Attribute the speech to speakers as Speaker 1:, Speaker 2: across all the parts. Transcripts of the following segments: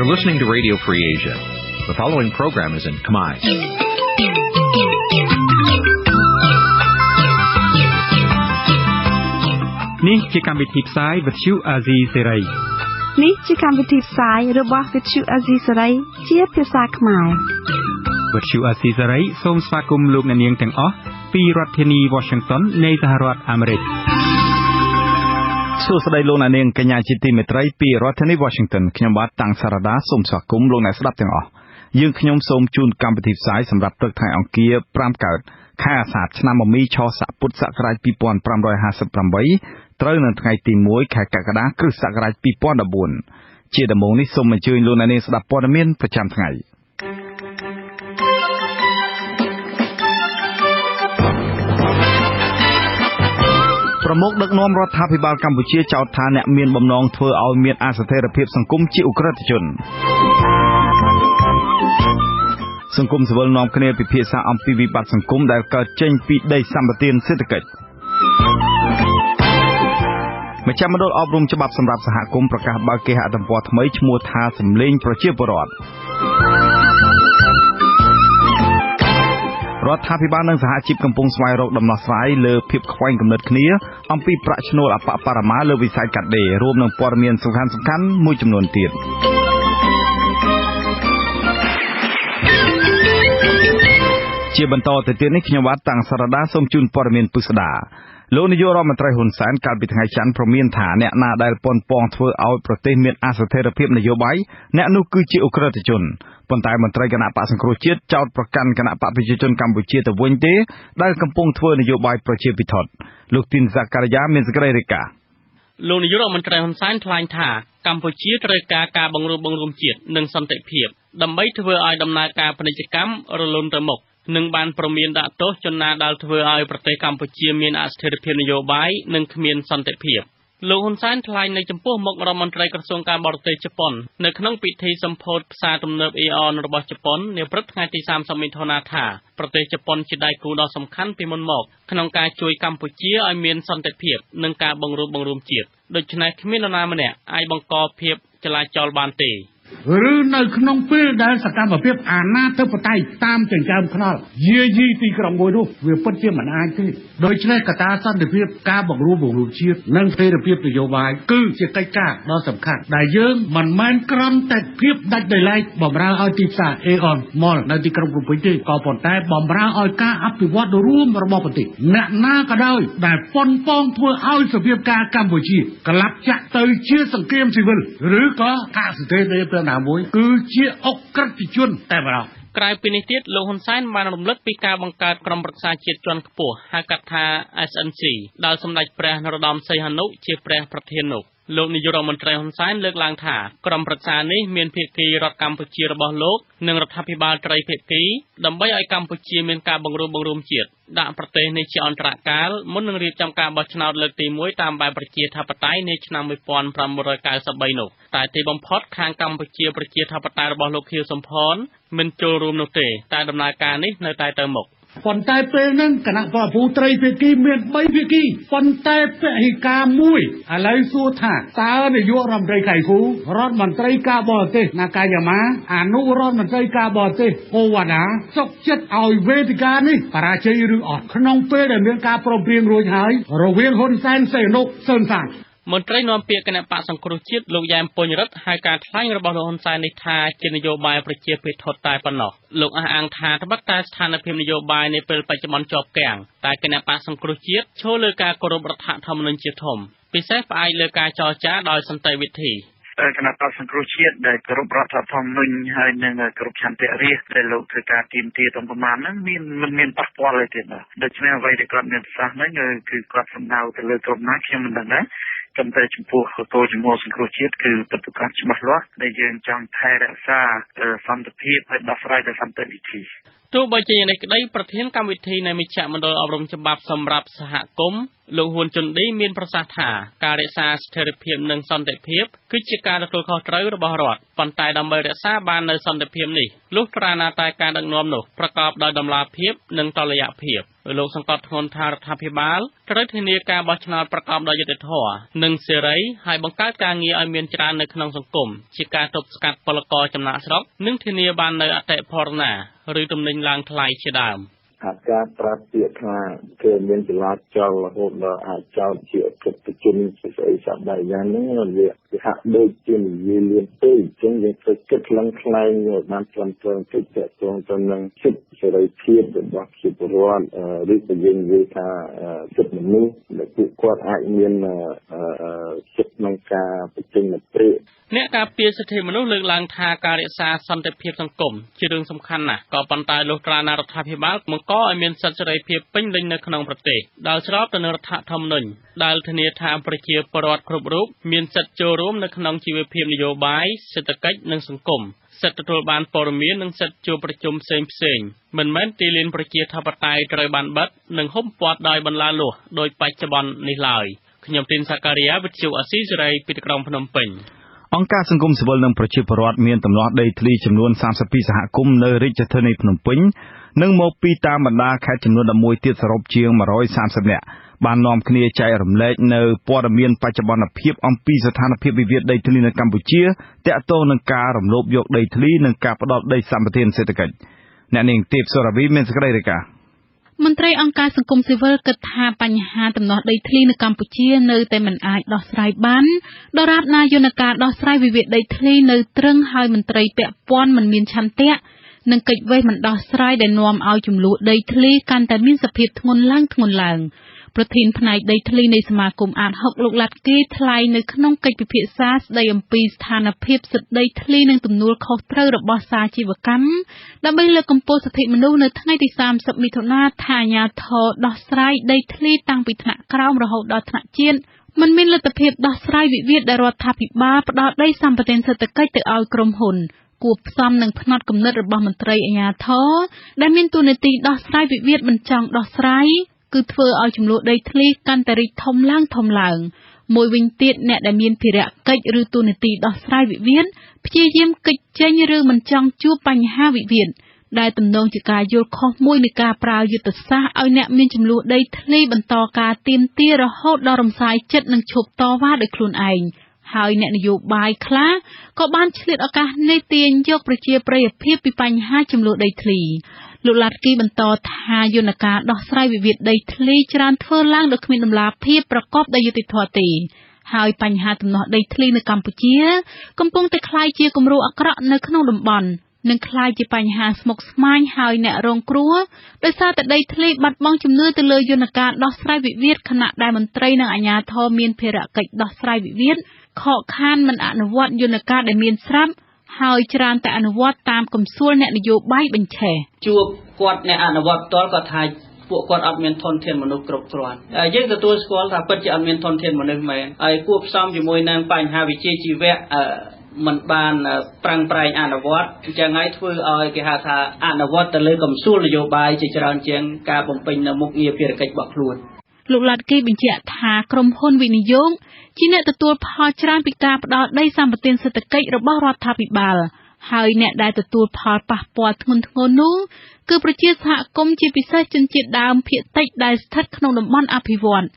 Speaker 1: You're listening to Radio Free Asia. The following program is in Khmer.
Speaker 2: នេះជាកម្មវិធីផ្សាយវិទ្យុអាស៊ីសេរី
Speaker 3: នេះជាកម្មវិធីផ្សាយរបស់វិទ្យុអាស៊ីសេរីជាភាសាខ្មែរ
Speaker 2: វិទ្យុអាស៊ីសេរីសូមស្វាគមន៍លោកអ្នកនាងទាំងអស់ពីរដ្ឋធានី Washington នៃសហរដ្ឋអាមេរិក។
Speaker 4: សួស្តីលោកអ្នកនាងកញ្ញាជាទីមេត្រីពីរដ្ឋធានី Washington ខ្ញុំបាទតាំងសារ៉ាដាសូមស្វាគមន៍លោកអ្នកស្ដាប់ទាំងអស់។ យើងខ្ញុំសូមជូនកម្មវិធីផ្សាយសម្រាប់ព្រឹកថ្ងៃអង្គារ5កើតខែអាសាឍឆ្នាំមមីឆស័កពុទ្ធសករាជ2558ត្រូវនៅថ្ងៃទី1ខែកក្កដាគ្រិស្តសករាជ2014ជាដំបូងនេះសូមអញ្ជើញលោកអ្នកនាងស្ដាប់ព័ត៌មានប្រចាំថ្ងៃ។ ប្រមុខដឹកនាំរដ្ឋាភិបាលកម្ពុជាចោទថាអ្នកមានបំណងធ្វើឲ្យមានអស្ថិរភាពសង្គមជាឧក្រិដ្ឋជន។ សង្គមស៊ីវិលនាំគ្នាពិភាក្សាអំពីវិបត្តិសង្គមដែលកើតចេញពីដីសម្បទានសេដ្ឋកិច្ច។មជ្ឈមណ្ឌលអប់រំច្បាប់សម្រាប់សហគមន៍ប្រកាសបើកគេហទំព័រថ្មីឈ្មោះថាសំឡេងប្រជាពលរដ្ឋ។ រដ្ឋាភិបាលនិងសហជីពកំពុងស្វែងរកដំណោះស្រាយលើភាពខ្វែងគំនិតគ្នាអំពីប្រាក់ឈ្នួលអប្បបរមាលើវិស័យកាត់ដេររួមនឹងព័ត៌មានសំខាន់ៗមួយចំនួនទៀត។ ជាបន្តទៅទៀតនេះខ្ញុំបាទតាំងសារដាសូមជូនព័ត៌មានពិស្ដា។ លោកនាយករដ្ឋមន្ត្រីហ៊ុនសែនកាលពីថ្ងៃច័ន្ទព្រមានថាអ្នកណាដែលប៉ុនប៉ងធ្វើឲ្យប្រទេសមានអស្ថិរភាពនយោបាយអ្នកនោះគឺជាឧក្រិដ្ឋជនប៉ុន្តែមន្ត្រីគណបក្សសង្គ្រោះជាតិចោទប្រកាន់គណបក្សប្រជាជនកម្ពុជាទៅវិញទេដែលកំពុងធ្វើនយោបាយប្រជាភិថុតិលោកទីនសាការីយ៉ាមានសេចក្តីរាយការណ៍
Speaker 5: លោកនាយករដ្ឋមន្ត្រីហ៊ុនសែនថ្លែងថាកម្ពុជាត្រូវការការបង្រួបបង្រួមជាតិនិងសន្តិភាពដើម្បីធ្វើឲ្យដំណើរការពាណិជ្ជកម្មរលូនទៅមុខនិងបានព្រមានដាក់ទោសជនណាដែលធ្វើឲ្យប្រទេសកម្ពុជាមានអស្ថិរភាពនយោបាយនិងគ្មានសន្តិភាពលោកហ៊ុនសែនថ្លែងនៅចំពោះមុខរដ្ឋមន្ត្រីក្រសួងការបរទេសជប៉ុននៅក្នុងពិធីសម្ពោធផ្សារទំនើប AEON របស់ជប៉ុននាព្រឹកថ្ងៃទី30មិថុនាថាប្រទេសជប៉ុនជាដៃគូដ៏សំខាន់ពីមុនមកក្នុងការជួយកម្ពុជាឲ្យមានសន្តិភាពនិងការបង្រួបបង្រួមជាតិដូច្នេះគ្មាននរណាម្នាក់អាចបង្កភាពចលាចលបានទេ
Speaker 6: ឬនៅក្នុងពេលដែលសកម្មភាពអាណាធិបតេយ្យតាមចិញ្ចើមថ្នល់យាយីទីក្រុងមួយនោះវាពិតជាមិនអាចទេដូច្នេះកត្តាសន្តិភាពការបង្រួបបង្រួមជាតិនិងស្ថិរភាពនយោបាយគឺជាកិច្ចការដ៏សំខាន់ដែលយើងមិនមែនគ្រាន់តែភាពដាច់ដោយឡែកបំរើឲ្យទីផ្សារ AEON Mall នៅទីក្រុងភ្នំពេញទេក៏ប៉ុន្តែបំរើឲ្យការអភិវឌ្ឍរួមរបស់ប្រទេសអ្នកណាក៏ដោយដែលប៉ុនប៉ងធ្វើឲ្យសភាពការកម្ពុជាក្លាប់ចាក់ទៅជាសង្គ្រាមស៊ីវិលឬក៏អស្ថិរភាពណាមួយគឺជាអក្រិតជនតែម្ដង
Speaker 5: ក្រៅពីនេះទៀតលោកហ៊ុនសែនបានរំលឹកពីការបង្កើតក្រុមប្រឹក្សាជាតិជាន់ខ្ពស់ហៅកាត់ថា SNC ដែលសម្ដេចព្រះនរោត្តមសីហនុជាព្រះប្រធាននោះលោកនាយករដ្ឋមន្ត្រីហ៊ុនសែនលើកឡើងថាក្រុមប្រឹក្សានេះមានភាគីរដ្ឋកម្ពុជារបស់លោកនិងរដ្ឋាភិបាលត្រីភាគីដើម្បីឲ្យកម្ពុជាមានការបង្រួបបង្រួមជាតិដាក់ប្រទេសនេះជាអន្តរកាលមុននឹងរៀបចំការបោះឆ្នោតលើកទី1តាមបែបប្រជាធិបតេយ្យនាឆ្នាំ1993នោះតែទីបំផុតខាងកម្ពុជាប្រជាធិបតេយ្យរបស់លោកខៀវសំផនមិនចូលរួមនោះទេតែដំណើរការនេះនៅតែទៅមុខ
Speaker 6: ប៉ុន្តែពេលហ្នឹងគណៈបព្វត្រីភាគីមាន3ភាគីប៉ុន្តែពហិការមួយឥឡូវសួរថាតើនាយករដ្ឋមន្ត្រីខៃគូរដ្ឋមន្ត្រីការបរទេសណាកាយ៉ាម៉ាអនុរដ្ឋមន្ត្រីការបរទេសអូវ៉ាដាសុកចិត្តឲ្យវេទិកានេះបរាជ័យឬអត់ក្នុងពេលដែលមានការព្រមព្រៀងរួចហើយរវាងហ៊ុនសែនសីហនុសឺនសាន
Speaker 5: មន្ត្រីនាំពាក្យគណបក្សសង្គ្រោះជាតិលោកយ៉ែមពុញរិទ្ធហៅការថ្លែងរបស់លោកហ៊ុនសែននេះថាជានយោបាយប្រជាភិថុតិតែប៉ុណ្ណោះលោកអះអាងថាត្បិតតែស្ថានភាពនយោបាយនាពេលបច្ចុប្បន្នជាប់គាំងតែគណបក្សសង្គ្រោះជាតិឈរលើការគោរពរដ្ឋធម្មនុញ្ញជាធំពិសេសផ្អែកលើការចរចាដោយសន្តិវិធី
Speaker 7: គណបក្សសង្គ្រោះជាតិដែលគោរពរដ្ឋធម្មនុញ្ញហើយនឹងគោរពឆន្ទៈរាស្ត្រដែលលោកធ្វើការទាមទារទាំងប្រមាណហ្នឹងមានមិនមានប៉ះពាល់អីទេបាទដូច្នេះអ្វីដែលគាត់មានប្រសាសន៍ហ្នឹងគឺគាត់សំដៅទៅលើក្រុមណាខ្ញុំមិនដឹងដែរប៉ុន្តែចំពោះគោលជំហរសង្គ្រោះជាតិគឺពិតប្រាកដច្បាស់លាស់ដែលយើងចង់ថែរក្សាសន្តិភាពហើយដោះស្រាយដោយសន្តិវិធី
Speaker 5: ទោះបីជាយ៉ាងនេះក្តីប្រធានកម្មវិធីនៃមជ្ឈមណ្ឌលអប់រំច្បាប់សម្រាប់សហគមន៍លោកហ៊ុនជុនឌីមានប្រសាសន៍ថាការរក្សាស្ថិរភាពនិងសន្តិភាពគឺជាការទទួលខុសត្រូវរបស់រដ្ឋប៉ុន្តែដើម្បីរក្សាបាននូវសន្តិភាពនេះលុះត្រាណាតែការដឹកនាំនោះប្រកបដោយតម្លាភាពនិងតុល្យភាព លោកសង្កត់ធ្ងន់ថារដ្ឋាភិបាលត្រូវធានាការបោះឆ្នោតប្រកបដោយយុត្តិធម៌និងសេរីហើយបង្កើតការងារឲ្យមានច្រើននៅក្នុងសង្គមជាការទប់ស្កាត់ពលករចំណាកស្រុកនិងធានាបាននូវអតិផរណាឬទំនិញឡើងថ្លៃជាដើម។
Speaker 8: អាការប្រាប់ពាក្យថាគេមានចលាចលរហូតដល់អាចចោទជាអក្រិតជនស្អីសប្បាយយ៉ាងហ្នឹងវាហាក់ដូចជានិយាយលឿនពេកអញ្ចឹងយើងត្រូវគិតឡើងខ្លែងឲ្យបានត្រឹមត្រូវតិចទាក់ទងទៅនឹងសិទ្ធិសេរីភាពរបស់ប្រជាពលរដ្ឋឬក៏យើងនិយាយថាសិទ្ធិមនុស្សដែលពួកគាត់អាចមានសិទ្ធិក្នុងការបញ្ចេញមតិ
Speaker 5: ។ អ្នកការពារសិទ្ធិមនុស្សលើកឡើងថាការរក្សាសន្តិភាពសង្គមជារឿងសំខាន់ណាស់ក៏ប៉ុន្តែលុះត្រាណារដ្ឋាភិបាលបង្កឲ្យមានសិទ្ធិសេរីភាពពេញលេញនៅក្នុងប្រទេសដែលស្របទៅនឹងរដ្ឋធម្មនុញ្ញដែលធានាថាប្រជាពលរដ្ឋគ្រប់រូបមានសិទ្ធិចូលរួមនៅក្នុងជីវភាពនយោបាយសេដ្ឋកិច្ចនិងសង្គមសិទ្ធិទទួលបានព័ត៌មាននិងសិទ្ធិជួបប្រជុំផ្សេងៗមិនមែនទីលានប្រជាធិបតេយ្យត្រូវបានបិទនិងហ៊ុមព័ទ្ធដោយបន្លាលួសដោយបច្ចុប្បន្ននេះឡើយ។ ខ្ញុំទីនសាការីយ៉ាវិទ្យុអាស៊ីសេរីពីទីក្រុងភ្នំពេញ។
Speaker 4: អង្គការសង្គមស៊ីវិលនិងប្រជាពលរដ្ឋមានទំនាស់ដីធ្លីចំនួន32សហគមន៍នៅរាជធានីភ្នំពេញនិងមកពីតាមបណ្ដាខេត្តចំនួន11ទៀតសរុបជាង130នាក់បាននាំគ្នាចែករំលែកនៅព័ត៌មានបច្ចុប្បន្នភាពអំពីស្ថានភាពវិវាទដីធ្លីនៅកម្ពុជាទាក់ទងនឹងការរំលោភយកដីធ្លីនិងការផ្ដល់ដីសម្បទានសេដ្ឋកិច្ច។ អ្នកនាងទេពសុរាវីមានសេចក្តីរាយការណ៍។
Speaker 9: មន្ត្រីអង្គការសង្គមស៊ីវិលគិតថាបញ្ហាទំនាស់ដីធ្លីនៅកម្ពុជានៅតែមិនអាចដោះស្រាយបានដរាបណាយន្តការដោះស្រាយវិវាទដីធ្លីនៅទ្រឹងហើយមន្ត្រីពាក់ព័ន្ធមិនមានឆន្ទៈនិងកិច្ចវេះមិនដោះស្រាយដែលនាំឲ្យជម្លោះដីធ្លីកាន់តែមានសភាពធ្ងន់ឡើងធ្ងន់ឡើង។ ប្រធានផ្នែកដីធ្លីនៃសមាគមអាដហុកលោកឡាត់គីថ្លែងនៅក្នុងកិច្ចពិភាក្សាស្ដីអំពីស្ថានភាពសិទ្ធិដីធ្លីនិងទំនួលខុសត្រូវរបស់សាជីវកម្មដើម្បីលើកកម្ពស់សិទ្ធិមនុស្សនៅថ្ងៃទី30មិថុនាថាអាជ្ញាធរដោះស្រាយដីធ្លីតាំងពីថ្នាក់ក្រោមរហូតដល់ថ្នាក់ជាតិមិនមានលទ្ធភាពដោះស្រាយវិវាទដែលរដ្ឋាភិបាលផ្ដល់ដីសម្បទានសេដ្ឋកិច្ចទៅឲ្យក្រុមហ៊ុនគួបផ្សំនឹងផ្នត់គំនិតរបស់មន្ត្រីអាជ្ញាធរដែលមានតួនាទីដោះស្រាយវិវាទមិនចង់ដោះស្រាយគឺធ្វើឲ្យជម្លោះដីធ្លីកាន់តែរីកធំឡើងធំឡើង។ មួយវិញទៀតអ្នកដែលមានភារកិច្ចឬតួនាទីដោះស្រាយវិវាទព្យាយាមគេចចេញឬមិនចង់ជួបបញ្ហាវិវាទដែលទំនងជាការយល់ខុសមួយនៃការប្រើយុទ្ធសាស្ត្រឲ្យអ្នកមានជម្លោះដីធ្លីបន្តការទាមទាររហូតដល់រំសាយចិត្តនិងឈប់តវ៉ាដោយខ្លួនឯងហើយអ្នកនយោបាយខ្លះក៏បានឆ្លៀតឱកាសនេះទាញយកប្រជាប្រិយភាពពីបញ្ហាជម្លោះដីធ្លី។ លោកឡាត់គីបន្តថាយន្តការដោះស្រាយវិវាទដីធ្លីច្រើនធ្វើឡើងដោយគ្មានតម្លាភាពប្រកបដោយយុត្តិធម៌ទេហើយបញ្ហាទំនាស់ដីធ្លីនៅកម្ពុជាកំពុងតែក្លាយជាគំរូអាក្រក់នៅក្នុងតំបន់និងក្លាយជាបញ្ហាស្មុគស្មាញហើយអ្នករងគ្រោះដោយសារតែដីធ្លីបាត់បង់ជំនឿទៅលើយន្តការដោះស្រាយវិវាទខណៈដែលមន្ត្រីនិងអាជ្ញាធរមានភារកិច្ចដោះស្រាយវិវាទខកខានមិនអនុវត្តយន្តការដែលមានស្រាប់ហើយច្រើនតែអនុវត្តតាមកំសួលអ្នកនយោបាយបញ្ឆេះ
Speaker 10: ។ ជួបគាត់អ្នកអនុវត្តផ្ទាល់គាត់ថាពួកគាត់អត់មានធនធានមនុស្សគ្រប់គ្រាន់យើងទទួលស្គាល់ថាពិតជាអត់មានធនធានមនុស្សមែនហើយគួបផ្សំជាមួយនឹងបញ្ហាវិជ្ជាជីវៈមិនបានប្រឹងប្រែងអនុវត្តអញ្ចឹងហើយធ្វើឲ្យគេហៅថាអនុវត្តទៅលើកំសួលនយោបាយជាច្រើនជាងការបំពេញនៅមុខងារភារកិច្ចរបស់ខ្លួន។
Speaker 9: លោកឡាត់គីបញ្ជាក់ថាក្រុមហ៊ុនវិនិយោគជាអ្នកទទួលផលច្រើនពីការផ្ដល់ដីសម្បទានសេដ្ឋកិច្ចរបស់រដ្ឋាភិបាលហើយអ្នកដែលទទួលផលប៉ះពាល់ធ្ងន់ធ្ងរនោះគឺប្រជាសហគមន៍ជាពិសេសជនជាតិដើមភាគតិចដែលស្ថិតក្នុងតំបន់អភិវឌ្ឍន៍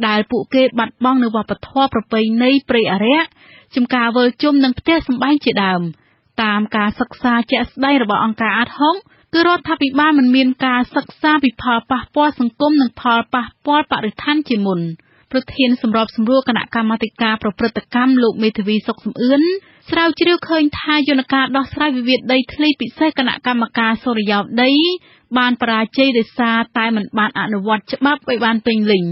Speaker 9: ដែលពួកគេបាត់បង់នូវវប្បធម៌ប្រពៃណីព្រៃអារក្សចំការវិលជុំនិងផ្ទះសម្បែងជាដើម។ តាមការសិក្សាជាក់ស្ដែងរបស់អង្គការអាដហុកគឺរដ្ឋាភិបាលមិនមានការសិក្សាពីផលប៉ះពាល់សង្គមនិងផលប៉ះពាល់បរិស្ថានជាមុន។ ប្រធានសម្របសម្រួលគណៈកម្មាធិការប្រព្រឹត្តកម្មលោកមេធាវីសុកសំអឿនស្រាវជ្រាវឃើញថាយន្តការដោះស្រាយវិវាទដីធ្លីពិសេសគណៈកម្មការសុរិយោដីបានបរាជ័យដោយសារតែមិនបានអនុវត្តច្បាប់ឲ្យបានពេញលេញ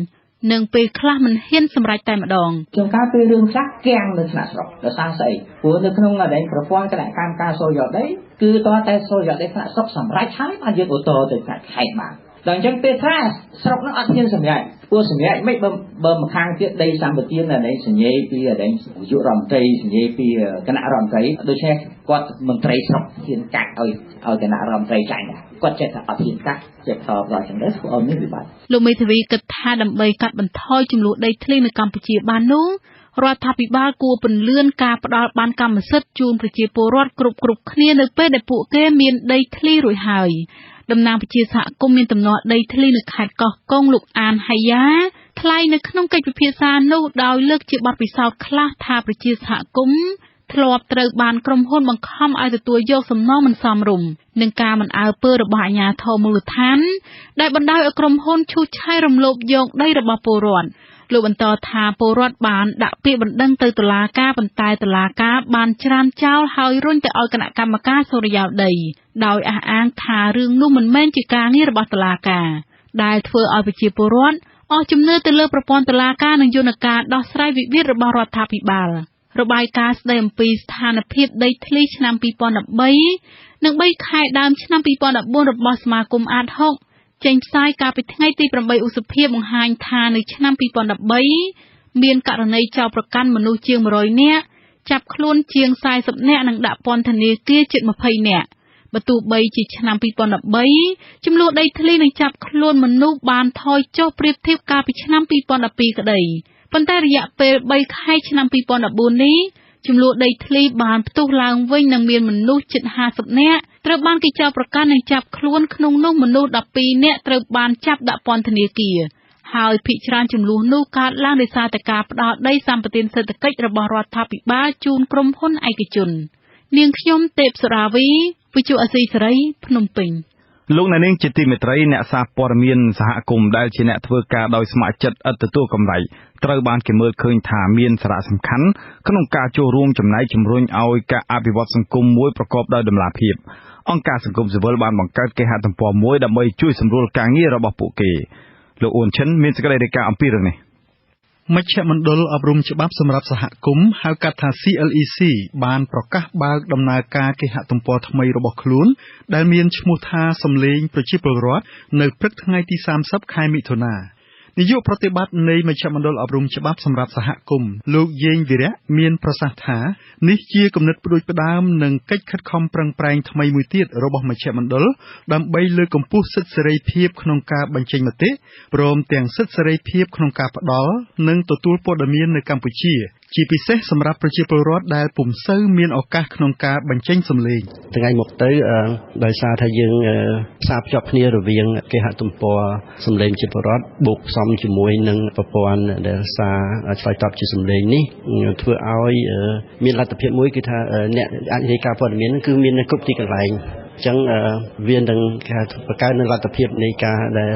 Speaker 9: និងពេលខ្លះមិនហ៊ានសម្រេចតែម្ដង
Speaker 11: ។ ជួនកាលពេលរឿងខ្លះគាំងនៅថ្នាក់ស្រុកដោយសារស្អីព្រោះនៅក្នុងប្រព័ន្ធគណៈកម្មការសុរិយោដីគឺតើតែសុរិយោដីថ្នាក់ស្រុកសម្រេចហើយបានយើងឧទ្ធរណ៍ទៅថ្នាក់ខេត្តបានដល់អញ្ចឹងពេលខ្លះស្រុកនោះអត់ហ៊ានសម្រេចព្រោះសម្រេចមិនបើម្ខាងទៀតដីសម្បទានដែលសញ្ញាពីដែលនាយករដ្ឋមន្ត្រីសញ្ញាពីគណៈរដ្ឋមន្ត្រីដូច្នេះគាត់មន្ត្រីស្រុកហ៊ានកាត់ឲ្យគណៈរដ្ឋមន្ត្រីចាញ់គាត់ចេះថាអត់ហ៊ានកាត់ចេះថតដល់ចឹងទៅធ្វើឲ្យមានវិបត្តិ
Speaker 9: ។ លោកមេធាវីគិតថាដើម្បីកាត់បន្ថយជម្លោះដីធ្លីនៅកម្ពុជាបាននោះរដ្ឋាភិបាលគួរពន្លឿនការផ្ដល់បានកម្មសិទ្ធិជូនប្រជាពលរដ្ឋគ្រប់គ្នានៅពេលដែលពួកគេមានដីធ្លីរួចហើយ។ តំណាងប្រជាសហគមន៍មានទំនាស់ដីធ្លីនៅខេត្តកោះកុង លោកអានហៃយ៉ា ថ្លែងនៅក្នុងកិច្ចពិភាក្សានោះដោយលើកជាបទពិសោធន៍ខ្លះថា ប្រជាសហគមន៍ធ្លាប់ត្រូវបានក្រុមហ៊ុនបង្ខំឲ្យទទួលយកសំណងមិនសមរម្យ និងការមិនអើពើរបស់អាជ្ញាធរមូលដ្ឋាន ដែលបណ្ដោយឲ្យក្រុមហ៊ុនឈូសឆាយរំលោភយកដីរបស់ពលរដ្ឋ។ លោកបន្តថា ពលរដ្ឋបានដាក់ពាក្យបណ្ដឹងទៅតុលាការ ប៉ុន្តែតុលាការបានច្រានចោល ហើយរុញទៅឲ្យគណៈកម្មការសុរិយោដី ដោយអះអាងថារឿងនោះមិនមែនជាការងាររបស់តុលាការ ដែលធ្វើឲ្យប្រជាពលរដ្ឋអស់ជំនឿទៅលើប្រព័ន្ធតុលាការ និងយន្តការដោះស្រាយវិវាទរបស់រដ្ឋាភិបាល។ របាយការណ៍ស្ដីអំពីស្ថានភាពដីធ្លីឆ្នាំ2013 និង3ខែដើមឆ្នាំ2014របស់សមាគមអាដហុក ចេញផ្សាយកាលពីថ្ងៃទី8ឧសភា បង្ហាញថានៅឆ្នាំ2013មានករណីចោទប្រកាន់មនុស្សជាង100នាក់ ចាប់ខ្លួនជាង40នាក់ និងដាក់ពន្ធនាគារជិត20នាក់។ បើទោះបីជាឆ្នាំ2013ចំនួនដីធ្លីនិងចាប់ខ្លួនមនុស្សបានថយចុះប្រៀបធៀបកាលពីឆ្នាំ2012ក្តី ប៉ុន្តែរយៈពេល3ខែឆ្នាំ2014នេះ ចំនួនដីធ្លីបានផ្ទុះឡើងវិញ និងមានមនុស្សជិត50នាក់ត្រូវបានគេចោទប្រកាន់និងចាប់ខ្លួន ក្នុងនោះមនុស្ស12នាក់ត្រូវបានចាប់ដាក់ពន្ធនាគារ ហើយភាគច្រើនចំនួននោះកើតឡើងដោយសារតែការផ្ដល់ដីសម្បទានសេដ្ឋកិច្ចរបស់រដ្ឋាភិបាលជូនក្រុមហ៊ុនឯកជន។ នាងខ្ញុំទេពសុរាវី វិទ្យុអាស៊ីសេរី ភ្នំពេញ។
Speaker 4: លោកអ្នកនាងជាទីមេត្រី អ្នកសារព័ត៌មានសហគមន៍ដែលជាអ្នកធ្វើការដោយស្ម័គ្រចិត្តឥតទទួលកម្រៃ ត្រូវបានគេមើលឃើញថាមានសារៈសំខាន់ក្នុងការចូលរួមចំណែកជំរុញឲ្យការអភិវឌ្ឍសង្គមមួយប្រកបដោយតម្លាភាព។ អង្គការសង្គមស៊ីវិលបានបង្កើតគេហទំព័រមួយដើម្បីជួយសម្រួលការងាររបស់ពួកគេ។ លោកអ៊ួនឈិនមានសេចក្តីរាយការណ៍អំពីរឿងនេះ។
Speaker 12: មជ្ឈមណ្ឌលអប់រំច្បាប់សម្រាប់សហគមន៍ហៅកាត់ថា CLEC បានប្រកាសបើកដំណើរការគេហទំព័រថ្មីរបស់ខ្លួន ដែលមានឈ្មោះថាសំឡេងប្រជាពលរដ្ឋ នៅព្រឹកថ្ងៃទី30ខែមិថុនា។ នាយកប្រតិបត្តិនៃមជ្ឈមណ្ឌលអប់រំច្បាប់សម្រាប់សហគមន៍ លោកយេងវីរៈ មានប្រសាសន៍ថា នេះជាគំនិតផ្ដួចផ្ដើមនិងកិច្ចខិតខំប្រឹងប្រែងថ្មីមួយទៀតរបស់មជ្ឈមណ្ឌល ដើម្បីលើកកម្ពស់សិទ្ធិសេរីភាពក្នុងការបញ្ចេញមតិ ព្រមទាំងសិទ្ធិសេរីភាពក្នុងការផ្ដល់និងទទួលព័ត៌មាននៅកម្ពុជា ជាពិសេសសម្រាប់ប្រជាពលរដ្ឋដែលពុំសូវមានឱកាសក្នុងការបញ្ចេញសំឡេង
Speaker 13: ។ ថ្ងៃមកទៅដោយសារថាយើងផ្សារភ្ជាប់គ្នារវាងគេហទំព័រសំឡេងជាពលរដ្ឋបូកផ្សំជាមួយនឹងប្រព័ន្ធដែលសារឆ្លើយតបជាសំឡេងនេះ ធ្វើឲ្យមានលទ្ធភាពមួយគឺថាអ្នកអាចរាយការណ៍ព័ត៌មានគឺមាននៅគ្រប់ទីកន្លែង។ អញ្ចឹងវានឹងគេបង្កើននូវលទ្ធភាពនៃការដែល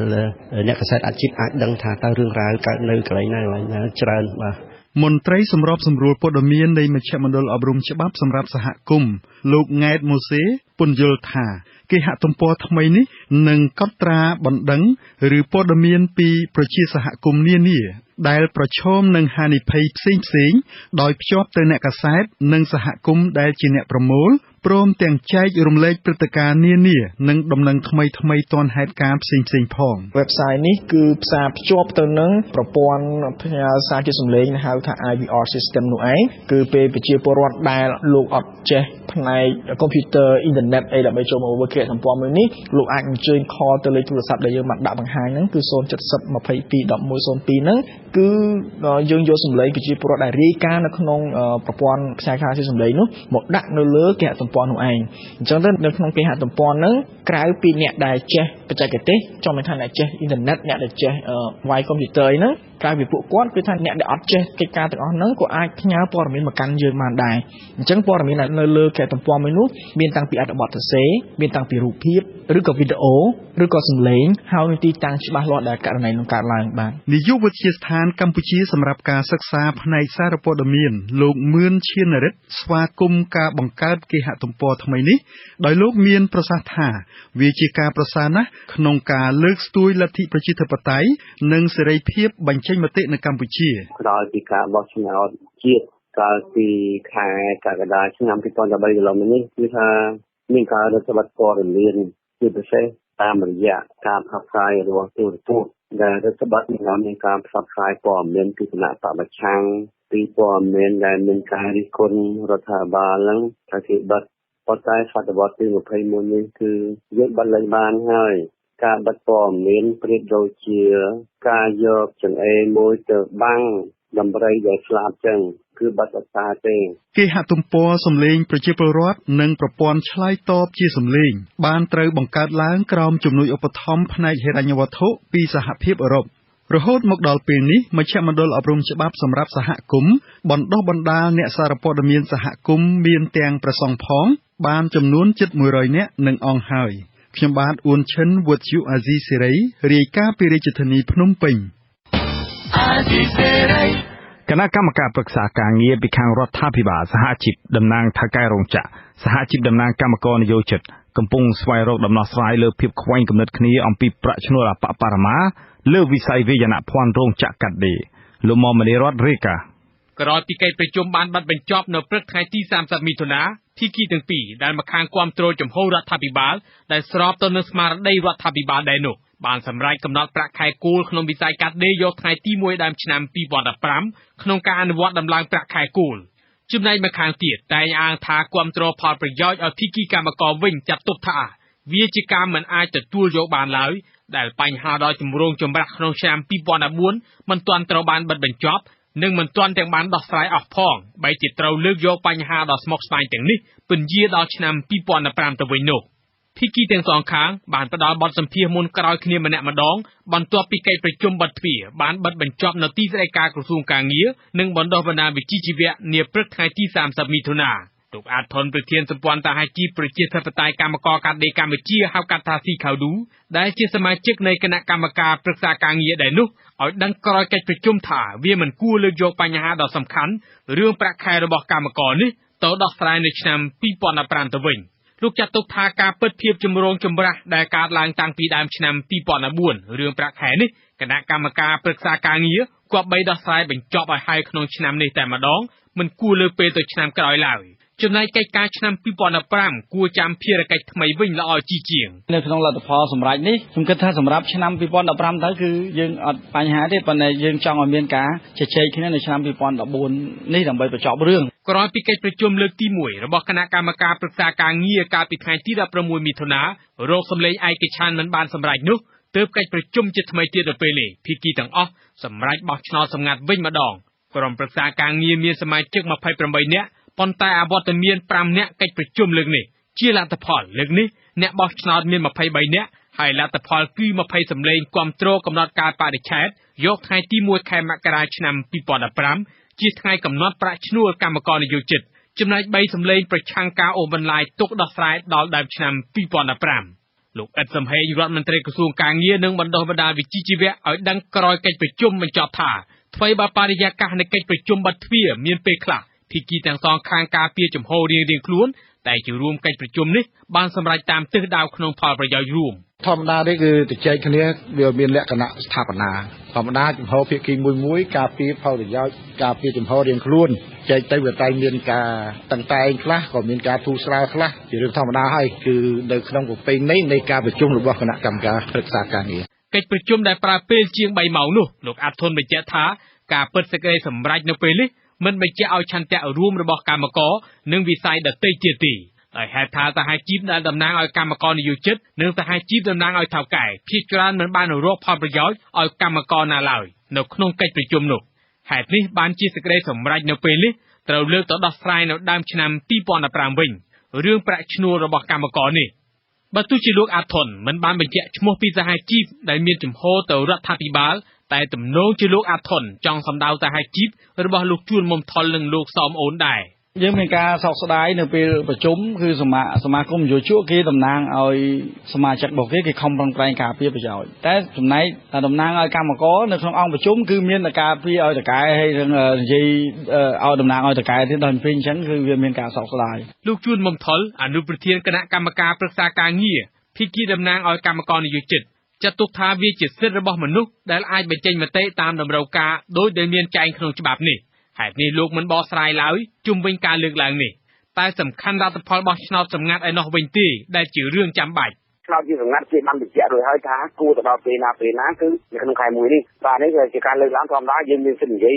Speaker 13: អ្នកកាសែតអាជីពអាចដឹងថាតើរឿងរ៉ាវកើតនៅកន្លែងណាកន្លែងណាច្រើនបាទ។
Speaker 12: មន្ត្រីសម្របសម្រួលព័ត៌មាននៃមជ្ឈមណ្ឌលអប់រំច្បាប់សម្រាប់សហគមន៍ លោកង៉ែតម៉ូសេ ពន្យល់ថា គេហទំព័រថ្មីនេះនឹងកត់ត្រាបណ្ដឹងឬព័ត៌មានពីប្រជាសហគមន៍នានា ដែលប្រឈមនឹងហានិភ័យផ្សេងៗ ដោយភ្ជាប់ទៅអ្នកកាសែតនិងសហគមន៍ដែលជាអ្នកប្រមូល ព្រមទាំងចែករំលែកព្រឹត្តិការណ៍នានា និងដំណឹងថ្មីៗទាន់ហេតុការណ៍ផ្សេងៗផង។
Speaker 14: Website នេះគឺផ្សារភ្ជាប់ទៅនឹងប្រព័ន្ធផ្ញើសារជាសំឡេងហៅថា IVR system នោះឯង គឺពេលប្រជាពលរដ្ឋដែលលោកអត់ចេះផ្នែកកុំព្យូទ័រអ៊ីនធឺណិតអីដើម្បីចូលមកមើលគេហទំព័រមួយនេះ លោកអាចអញ្ជើញ call ទៅលេខទូរស័ព្ទដែលយើងបានដាក់បង្ហាញហ្នឹង គឺ070 22 11 02ហ្នឹង គឺយើងយកសំឡេងប្រជាពលរដ្ឋដែលរាយការណ៍នៅក្នុងប្រព័ន្ធផ្សាយសារជាសំឡេងនោះមកដាក់នៅលើគេហទំព័រនោះឯង។ អញ្ចឹងទៅនៅក្នុងគេហទំព័រហ្នឹង ក្រៅពីអ្នកដែលចេះបច្ចេកទេស ចង់មានថាអ្នកចេះអ៊ីនធឺណិត អ្នកដែលចេះវាយកុំព្យូទ័រអីហ្នឹង ក្រៅពីពួកគាត់ គឺថាអ្នកដែលអត់ចេះកិច្ចការទាំងអស់ហ្នឹងក៏អាចផ្ញើព័ត៌មានមកកាន់យើងបានដែរ។ អញ្ចឹងព័ត៌មានដែលនៅលើគេហទំព័រមួយនោះ មានតាំងពីអត្ថបទសរសេរ មានតាំងពីរូបភាព ឬក៏វីដេអូ ឬក៏សំឡេង ហើយមានទីតាំងច្បាស់លាស់ដែលករណីនោះកើតឡើងបាទ។
Speaker 12: នាយកវិទ្យាស្ថានកម្ពុជាសម្រាប់ការសិក្សាផ្នែកសារព័ត៌មាន លោកមឿនឈានរិទ្ធ ស្វាគមន៍ការបង្កើតគេហទំព័រថ្មីនេះ ដោយលោកមានប្រសាសន៍ថា វាជាការប្រសើរណាស់ក្នុងការលើកស្ទួយលទ្ធិប្រជាធិបតេយ្យនិងសេរីភាពបញ្ចេញមតិនៅកម្ពុជា
Speaker 15: ។ ក្រោយពីការបោះឆ្នោតជាតិកាលពីខែកក្កដាឆ្នាំ2013កន្លងមកនេះ គឺថាមានការរដ្ឋបတ်ព័ត៌មានជាពិសេសតាមរយៈការផ្សព្វផ្សាយរបស់ទូរទស្សន៍ ដែលរដ្ឋបတ်មិនមានការផ្សព្វផ្សាយព័ត៌មានពីគណៈបក្សប្រឆាំង ពីព័ត៌មានដែលមានការរិះគន់រដ្ឋាភិបាលហ្នឹងថាគេបិទ ប៉ុន្តែសតវត្សទី21នេះគឺយើងបិទលែងបានហើយ។ ការបិទព័ត៌មានប្រៀបដូចជាការយកចង្អេរមួយទៅបាំងដំរីដែលស្លាប់ចឹង គឺបិទអត្រាទេ
Speaker 12: គេហទំព័រសំឡេងប្រជាពលរដ្ឋនិងប្រព័ន្ធឆ្លើយតបជាសំឡេងបានត្រូវបង្កើតឡើងក្រោមជំនួយឧបត្ថម្ភផ្នែកហិរញ្ញវត្ថុពីសហភាពអឺរ៉ុប។ រហូតមកដល់ពេលនេះ មជ្ឈមណ្ឌលអប់រំច្បាប់សម្រាប់សហគមន៍បណ្ដុះបណ្ដាលអ្នកសារព័ត៌មានសហគមន៍មានទាំងព្រះសង្ឃផង បានចំនួនជិត100នាក់នឹងអង្គហើយ។ ខ្ញុំបាទអ៊ួនឈិន វុទ្ធុអាស៊ីសេរី រាយការណ៍ពីរាជធានីភ្នំពេញ។
Speaker 2: អាស៊ីសេរី
Speaker 4: គណៈកម្មការប្រឹក្សាការងារពីខាងរដ្ឋាភិបាល សហជីពតំណាងថៅកែរោងចក្រ សហជីពតំណាងកម្មករនិយោជិត កំពុងស្វែងរកដំណោះស្រាយលើភាពខ្វែងគំនិតគ្នាអំពីប្រាក់ឈ្នួលអប្បបរមាលើវិស័យវាយនភ័ណ្ឌរោងចក្រកាត់ដេរ។ លោកមុំមនីរតរាយការណ៍
Speaker 16: ក្រោយពីកិច្ចប្រជុំបានបិទបញ្ចប់នៅព្រឹកថ្ងៃទី30មិថុនា ភាគីទាំងពីរដែលម្ខាងគាំទ្រជំហររដ្ឋាភិបាលដែលស្របទៅនឹងស្មារតីរដ្ឋាភិបាលដែរនោះ បានសម្រេចកំណត់ប្រាក់ខែគោលក្នុងវិស័យកាត់ដេរយកថ្ងៃទី1ដើមឆ្នាំ2015 ក្នុងការអនុវត្តដំឡើងប្រាក់ខែគោល។ ចំណែកម្ខាងទៀតតែងអាងថាគាំទ្រផលប្រយោជន៍ឲ្យភាគីកម្មករវិញ ចាត់ទុកថាវាជាការមិនអាចទទួលយកបានឡើយ ដែលបញ្ហាដ៏ចម្រូងចម្រាសក្នុងឆ្នាំ2014មិនទាន់ត្រូវបានបិទបញ្ចប់ និងមិនទាន់ទាំងបានដោះស្រាយអស់ផង បែរជាត្រូវលើកយកបញ្ហាដ៏ស្មុគស្មាញទាំងនេះពន្យាដល់ឆ្នាំ2015ទៅវិញនោះ។ ភាគីទាំងសងខាងបានផ្ដល់បទសម្ភាសន៍មុនក្រោយគ្នាម្នាក់ម្ដង បន្ទាប់ពីកិច្ចប្រជុំបិទទ្វារបានបិទបញ្ចប់នៅទីស្តីការក្រសួងការងារនិងបណ្ដុះបណ្ដាលវិជ្ជាជីវៈនាព្រឹកថ្ងៃទី30មិថុនា។ លោកអាតថន ប្រធានសម្ព័ន្ធសហជីពប្រជាធិបតេយ្យកម្មករកាត់ដេរកម្ពុជា ហៅកាត់ថាស៊ីខៅឌូ ដែលជាសមាជិកនៃគណៈកម្មការប្រឹក្សាការងារដែរនោះ ឲ្យដឹងក្រោយកិច្ចប្រជុំថា វាមិនគួរលើកយកបញ្ហាដ៏សំខាន់រឿងប្រាក់ខែរបស់កម្មករនេះទៅដោះស្រាយនៅឆ្នាំ2015ទៅវិញ។ លោកចាត់ទុកថាការពិតភាពចម្រូងចម្រាសដែលកើតឡើងតាំងពីដើមឆ្នាំ2014រឿងប្រាក់ខែនេះ គណៈកម្មការប្រឹក្សាការងារគប្បីដោះស្រាយបញ្ចប់ឲ្យហើយក្នុងឆ្នាំនេះតែម្ដង មិនគួរលើកពេលទៅឆ្នាំក្រោយឡើយ។ ចំណែកកិច្ចការឆ្នាំ2015គួរចាំភារកិច្ចថ្មីវិញល្អជាជាង
Speaker 17: ។ នៅក្នុងលទ្ធផលសម្រេចនេះ ខ្ញុំគិតថាសម្រាប់ឆ្នាំ2015ទៅគឺយើងអត់បញ្ហាទេ ប៉ុន្តែយើងចង់ឲ្យមានការជជែកគ្នានៅឆ្នាំ2014នេះដើម្បីបញ្ចប់រឿង។
Speaker 16: ក្រោយពីកិច្ចប្រជុំលើកទី1របស់គណៈកម្មការប្រឹក្សាការងារកាលពីថ្ងៃទី16មិថុនា រកសម្លេងឯកច្ឆន្ទមិនបានសម្រេចនោះ ទើបកិច្ចប្រជុំជាថ្មីទៀតនៅពេលនេះ ភាគីទាំងអស់សម្រេចបោះឆ្នោតសម្ងាត់វិញម្ដង។ ក្រុមប្រឹក្សាការងារមានសមាជិក28នាក់ ប៉ុន្តែអវត្តមាន5នាក់កិច្ចប្រជុំលើកនេះ។ ជាលទ្ធផលលើកនេះ អ្នកបោះឆ្នោតមាន23នាក់ ហើយលទ្ធផលគឺ20សម្លេងគាំទ្រកំណត់កាលបរិច្ឆេទយកថ្ងៃទី1ខែមករាឆ្នាំ2015ជាថ្ងៃកំណត់ប្រាក់ឈ្នួលកម្មករនិយោជិត ចំណែក3សម្លេងប្រឆាំងការអូសបន្លាយទុកដោះស្រាយដល់ដើមឆ្នាំ2015។ លោកអ៊ិតសំហេង រដ្ឋមន្ត្រីក្រសួងការងារនិងបណ្ដុះបណ្ដាលវិជ្ជាជីវៈ ឲ្យដឹងក្រោយកិច្ចប្រជុំបញ្ចប់ថា ថ្វីបើបរិយាកាសនៃកិច្ចប្រជុំបិទទ្វារមានពេលខ្លះភាគីទាំងសងខាងការពារជំហររៀងៗខ្លួន តែជារួមកិច្ចប្រជុំនេះបានសម្រេចតាមទិសដៅក្នុងផលប្រយោជន៍រួម។
Speaker 18: ធម្មតាទេ គឺទៅចែកគ្នាវាមានលក្ខណៈស្ថាបនា ធម្មតាជំហរភាគីមួយមួយការពារផលប្រយោជន៍ ការពារជំហររៀងខ្លួន ចែកទៅវាតែមានការតឹងតែងខ្លះ ក៏មានការធូរស្រាលខ្លះ ជារឿងធម្មតាហើយ គឺនៅក្នុងប្រពៃណីនៃការប្រជុំរបស់គណៈកម្មការប្រឹក្សាការងារ
Speaker 16: ។ កិច្ចប្រជុំដែលប្រើពេលជាង3ម៉ោងនោះ លោកអាត់ធុនបញ្ជាក់ថា ការពិតសេចក្តីសម្រេចនៅពេលនេះមិនបញ្ជាក់ឲ្យឆន្ទៈរួមរបស់កម្មករនិងវិស័យដទៃទៀតទេ ដោយហេតុថាសហជីពដែលតំណាងឲ្យកម្មករនិយោជិត និងសហជីពតំណាងឲ្យថៅកែភាគច្រើនមិនបានរកផលប្រយោជន៍ឲ្យកម្មករណាឡើយនៅក្នុងកិច្ចប្រជុំនោះ។ ហេតុនេះបានជាសេចក្តីសម្រេចនៅពេលនេះត្រូវលើកទៅដោះស្រាយនៅដើមឆ្នាំ2015វិញ រឿងប្រាក់ឈ្នួលរបស់កម្មករនេះ។ បើទោះជាលោកអាធុនមិនបានបញ្ជាក់ឈ្មោះពីសហជីពដែលមានជំហរទៅរដ្ឋាភិបាល តែទំនងជាលោកអាធុនចង់សម្ដៅសហជីពរបស់លោកជួនមុំថុលនិងលោកសោមអូនដែរ។
Speaker 17: យើងមានការសោកស្ដាយនៅពេលប្រជុំ គឺសមាគមយោជកគេតំណាងឲ្យសមាជិករបស់គេ គេខំប្រឹងប្រែងការពារប្រយោជន៍ តែចំណែកតំណាងឲ្យកម្មករនៅក្នុងអង្គប្រជុំគឺមានតែការពារឲ្យតកែ ហើយនឹងនិយាយឲ្យតំណាងឲ្យតកែទៀតដល់ពេលអញ្ចឹង គឺវាមានការសោកស្ដាយ
Speaker 16: ។ លោកជួនមុំថុល អនុប្រធានគណៈកម្មការប្រឹក្សាការងារភាគីតំណាងឲ្យកម្មករនិយោជិត ចាត់ទុកថាវាជាសិទ្ធិរបស់មនុស្សដែលអាចបញ្ចេញមតិតាមតម្រូវការដោយដែលមានចែងក្នុងច្បាប់នេះ។ ហេតុនេះលោកមិនបកស្រាយឡើយជុំវិញការលើកឡើងនេះ តែសំខាន់លទ្ធផលបោះឆ្នោតសម្ងាត់ឯណោះវិញទេដែលជារឿងចាំបាច់។
Speaker 19: ឆ្នោតជាសម្ងាត់គេបានបញ្ជាក់រួចហើយថាគួរទៅដល់ពេលណាពេលណា គឺនៅក្នុងខែ1នេះ។ បាទ នេះគឺជាការលើកឡើងធម្មតា យើងមានសិទ្ធិនិយាយ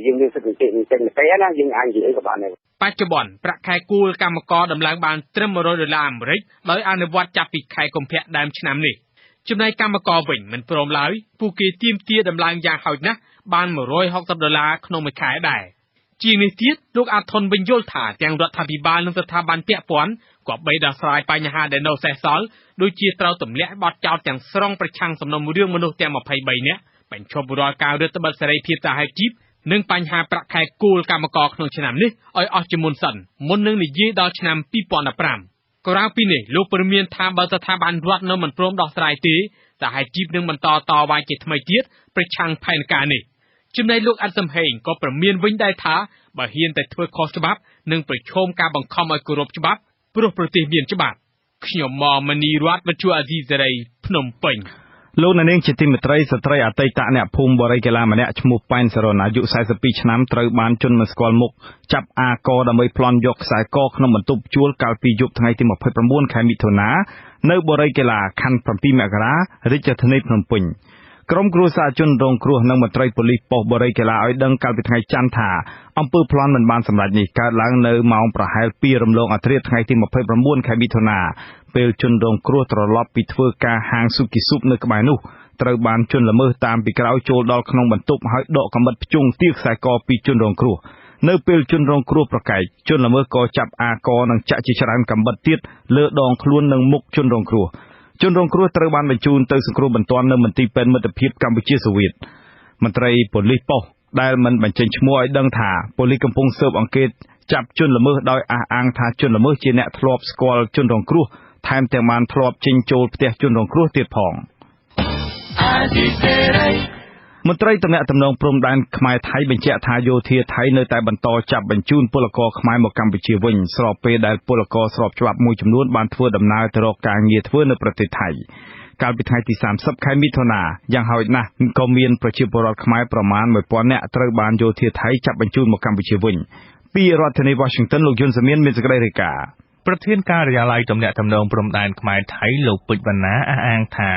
Speaker 19: យើងមានសិទ្ធិចេញមតិណា យើងអាចនិយាយអីក៏បានដែរ
Speaker 16: ។ បច្ចុប្បន្នប្រាក់ខែគោលកម្មករដំឡើងបានត្រឹម100ដុល្លារអាមេរិក ដោយអនុវត្តចាប់ពីខែកុម្ភៈដើមឆ្នាំនេះ។ ចំណែកកម្មករវិញមិនព្រមឡើយ ពួកគេទាមទារដំឡើងយ៉ាងហោចណាស់បាន160ដុល្លារក្នុងមួយខែដែរ។ ជាងនេះទៀត លោក អាត់ ធន់ វិញយល់ថា ទាំងរដ្ឋាភិបាល និងស្ថាប័នពាក់ព័ន្ធ គប្បីដោះស្រាយបញ្ហាដែលនៅសេសសល់ ដូចជាត្រូវទម្លាក់បទចោទទាំងស្រុងប្រឆាំងសំណុំរឿងមនុស្សទាំង ២៣នាក់ បញ្ឈប់រាល់ការរឹតត្បិតសេរីភាពសហជីព និងបញ្ហាប្រាក់ខែគោលកម្មករក្នុងឆ្នាំនេះឲ្យអស់ជាមុនសិន មុននឹងនិយាយដល់ឆ្នាំ២០១៥។ ក្រៅពីនេះ លោកព្រមានថា បើស្ថាប័នរដ្ឋនៅមិនព្រមដោះស្រាយទេ សហជីពនឹងបន្តតវ៉ាជាថ្មីទៀតប្រឆាំងផែនការនេះ។ ចំណែកលោក អ៊ិត សំហេង ក៏ព្រមានវិញដែរថា បើហ៊ានតែធ្វើខុសច្បាប់ នឹងប្រឈមការបង្ខំឲ្យគោរពច្បាប់ ព្រោះប្រទេសមានច្បាប់។ ភ្នំពេញ
Speaker 4: លោកអ្នកនាងជាទីមេត្រី ស្ត្រីអតីតអ្នកភូមិបុរីកីឡាម្នាក់ឈ្មោះ ប៉ែន សារុន អាយុ ៤២ឆ្នាំ ត្រូវបានជនមិនស្គាល់មុខចាប់អារកដើម្បីប្លន់យកខ្សែកក្នុងបន្ទប់ជួល កាលពីយប់ថ្ងៃទី២៩ ខែមិថុនា នៅបុរីកីឡា ខណ្ឌ៧មករា រាជធានីភ្នំពេញ។ ក្រុមគ្រួសារជនរងគ្រោះ និងមន្ត្រីប៉ូលិសប៉ុស្តិ៍បុរីកីឡា ឲ្យដឹងកាលពីថ្ងៃច័ន្ទ ថា អំពើប្លន់មិនបានសម្រេចនេះ កើតឡើងនៅម៉ោងប្រហែល ២រំលងអធ្រាត្រ ថ្ងៃទី២៩ ខែមិថុនា ពេលជនរងគ្រោះត្រឡប់ពីធ្វើការហាងសុគីស៊ុប នៅក្បែរនោះ ត្រូវបានជនល្មើសតាមពីក្រោយចូលដល់ក្នុងបន្ទប់ ហើយដកកាំបិតភ្ជង់ទារខ្សែកពីជនរងគ្រោះ។ នៅពេលជនរងគ្រោះប្រកែក ជនល្មើសក៏ចាប់អារក និងចាក់ជាច្រើនកាំបិតទៀតលើដងខ្លួន និងមុខជនរងគ្រោះ។ ជនរងគ្រោះត្រូវបានបញ្ជូនទៅសង្គ្រោះបន្ទាន់នៅមន្ទីរពេទ្យមិត្តភាពកម្ពុជាសូវៀត។ មន្ត្រីប៉ូលិសប៉ុស្តិ៍ដែលមិនបញ្ចេញឈ្មោះឲ្យដឹងថា ប៉ូលិសកំពុងស៊ើបអង្កេតចាប់ជនល្មើស ដោយអះអាងថា ជនល្មើសជាអ្នកធ្លាប់ស្គាល់ជនរងគ្រោះ ថែមទាំងបានធ្លាប់ចេញចូលផ្ទះជនរងគ្រោះទៀតផង។ មន្ត្រីទំនាក់ទំនងព្រំដែនខ្មែរថៃបញ្ជាក់ថា យោធាថៃនៅតែបន្តចាប់បញ្ជូនពលករខ្មែរមកកម្ពុជាវិញ ស្របពេលដែលពលករស្របច្បាប់មួយចំនួនបានធ្វើដំណើរទៅរកការងារធ្វើនៅប្រទេសថៃ។ កាលពីថ្ងៃទី៣០ ខែមិថុនា យ៉ាងហោចណាស់ក៏មានប្រជាពលរដ្ឋខ្មែរប្រមាណ ១ពាន់នាក់ ត្រូវបានយោធាថៃចាប់បញ្ជូនមកកម្ពុជាវិញ។ ពីរដ្ឋធានីវ៉ាស៊ីនតុន លោក យុន សាមៀន មានសេចក្តីរាយការណ៍។
Speaker 20: ប្រធានការិយាល័យទំនាក់ទំនងព្រំដែនខ្មែរ-ថៃ លោក ពេជ្រ វណ្ណា អះអាងថា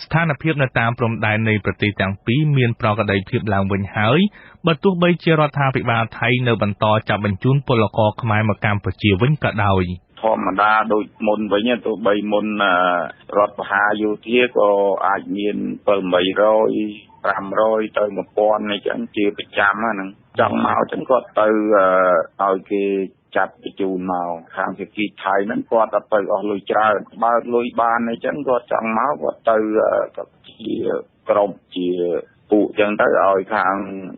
Speaker 20: ស្ថានភាពនៅតាមព្រំដែននៃប្រទេសទាំងពីរមានប្រក្រតីភាពឡើងវិញហើយ បើទោះបីជារដ្ឋាភិបាលថៃ នៅបន្តចាប់បញ្ជូនពលករខ្មែរមកកម្ពុជា វិញក៏ដោយ
Speaker 21: ។ ធម្មតាដូចមុនវិញ ទោះបីមុនរដ្ឋប្រហារយោធាក៏អាចមាន 700 500 ទៅ 1000 អីចឹងជាប្រចាំហ្នឹង។ ចង់មកចឹងគាត់ទៅឲ្យគេចាប់បញ្ជូនមកខាងភាគីថៃហ្នឹង គាត់អត់ទៅអស់លុយច្រើន បើកលុយបានអីចឹងគាត់ចង់មកគាត់ទៅជាក្រុមជាពួកចឹងទៅឲ្យខាង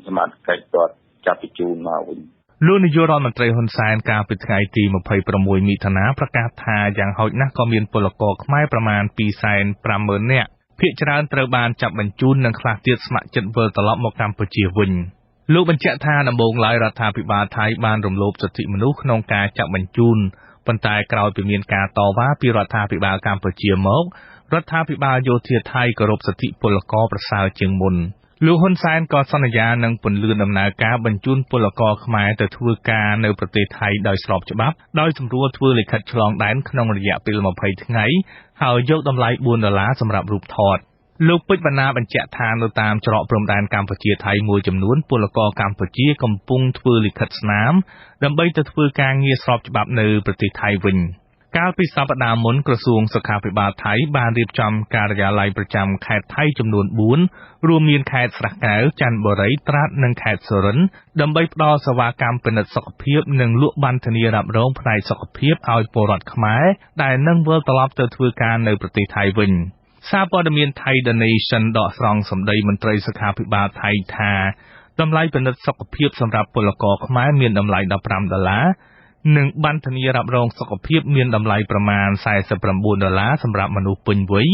Speaker 21: សមត្ថកិច្ចគាត់ចាប់បញ្ជូនមកវិញ។
Speaker 20: លោកនាយករដ្ឋមន្ត្រី ហ៊ុន សែន កាលពីថ្ងៃទី២៦ មិថុនា ប្រកាសថា យ៉ាងហោចណាស់ក៏មានពលករខ្មែរប្រមាណ ២សែន ៥ម៉ឺននាក់ ភាគច្រើនត្រូវបានចាប់បញ្ជូន និងខ្លះទៀតស្ម័គ្រចិត្តវិលត្រឡប់មកកម្ពុជា វិញ។ លោកបញ្ជាក់ថា ដំបូងឡើយរដ្ឋាភិបាលថៃ បានរំលោភសិទ្ធិមនុស្សក្នុងការចាប់បញ្ជូន ប៉ុន្តែក្រោយពីមានការតវ៉ាពីរដ្ឋាភិបាលកម្ពុជា មក រដ្ឋាភិបាលយោធាថៃ គោរពសិទ្ធិពលករប្រសើរជាងមុន។ លោក ហ៊ុន សែន ក៏សន្យានឹងពន្លឿនដំណើរការបញ្ជូនពលករខ្មែរទៅធ្វើការនៅប្រទេសថៃ ដោយស្របច្បាប់ ដោយសម្រួលធ្វើលិខិតឆ្លងដែនក្នុងរយៈពេល ២០ថ្ងៃ ហើយយកតម្លៃ ៤ដុល្លារសម្រាប់រូបថត។ លោក ពេជ្រ វណ្ណា បញ្ជាក់ថា នៅតាមច្រកព្រំដែនកម្ពុជា-ថៃ មួយចំនួន ពលករកម្ពុជា កំពុងធ្វើលិខិតស្នាមដើម្បីទៅធ្វើការងារស្របច្បាប់នៅប្រទេសថៃ វិញ។ កាលពីសប្ដាហ៍មុន ក្រសួងសុខាភិបាលថៃ បានរៀបចំការិយាល័យប្រចាំខេត្តថៃ ចំនួន៤ រួមមានខេត្តស្រះកែវ ចាន់បុរី ត្រាត និងខេត្តសុរិន្ទ ដើម្បីផ្ដល់សេវាកម្មពិនិត្យសុខភាព និងលក់ប័ណ្ណធានារ៉ាប់រងផ្នែកសុខភាពឲ្យពលរដ្ឋខ្មែរ ដែលនឹងវិលត្រឡប់ទៅធ្វើការនៅប្រទេសថៃ វិញ។ សារព័ត៌មានថៃ ឌឹ ណេសិន ដកស្រង់សម្ដីមន្ត្រីសុខាភិបាលថៃ ថា តម្លៃពិនិត្យសុខភាពសម្រាប់ពលករខ្មែរមានតម្លៃ ១៥ដុល្លារ និងប័ណ្ណធានារ៉ាប់រងសុខភាពមានតម្លៃប្រមាណ ៤៩ដុល្លារសម្រាប់មនុស្សពេញវ័យ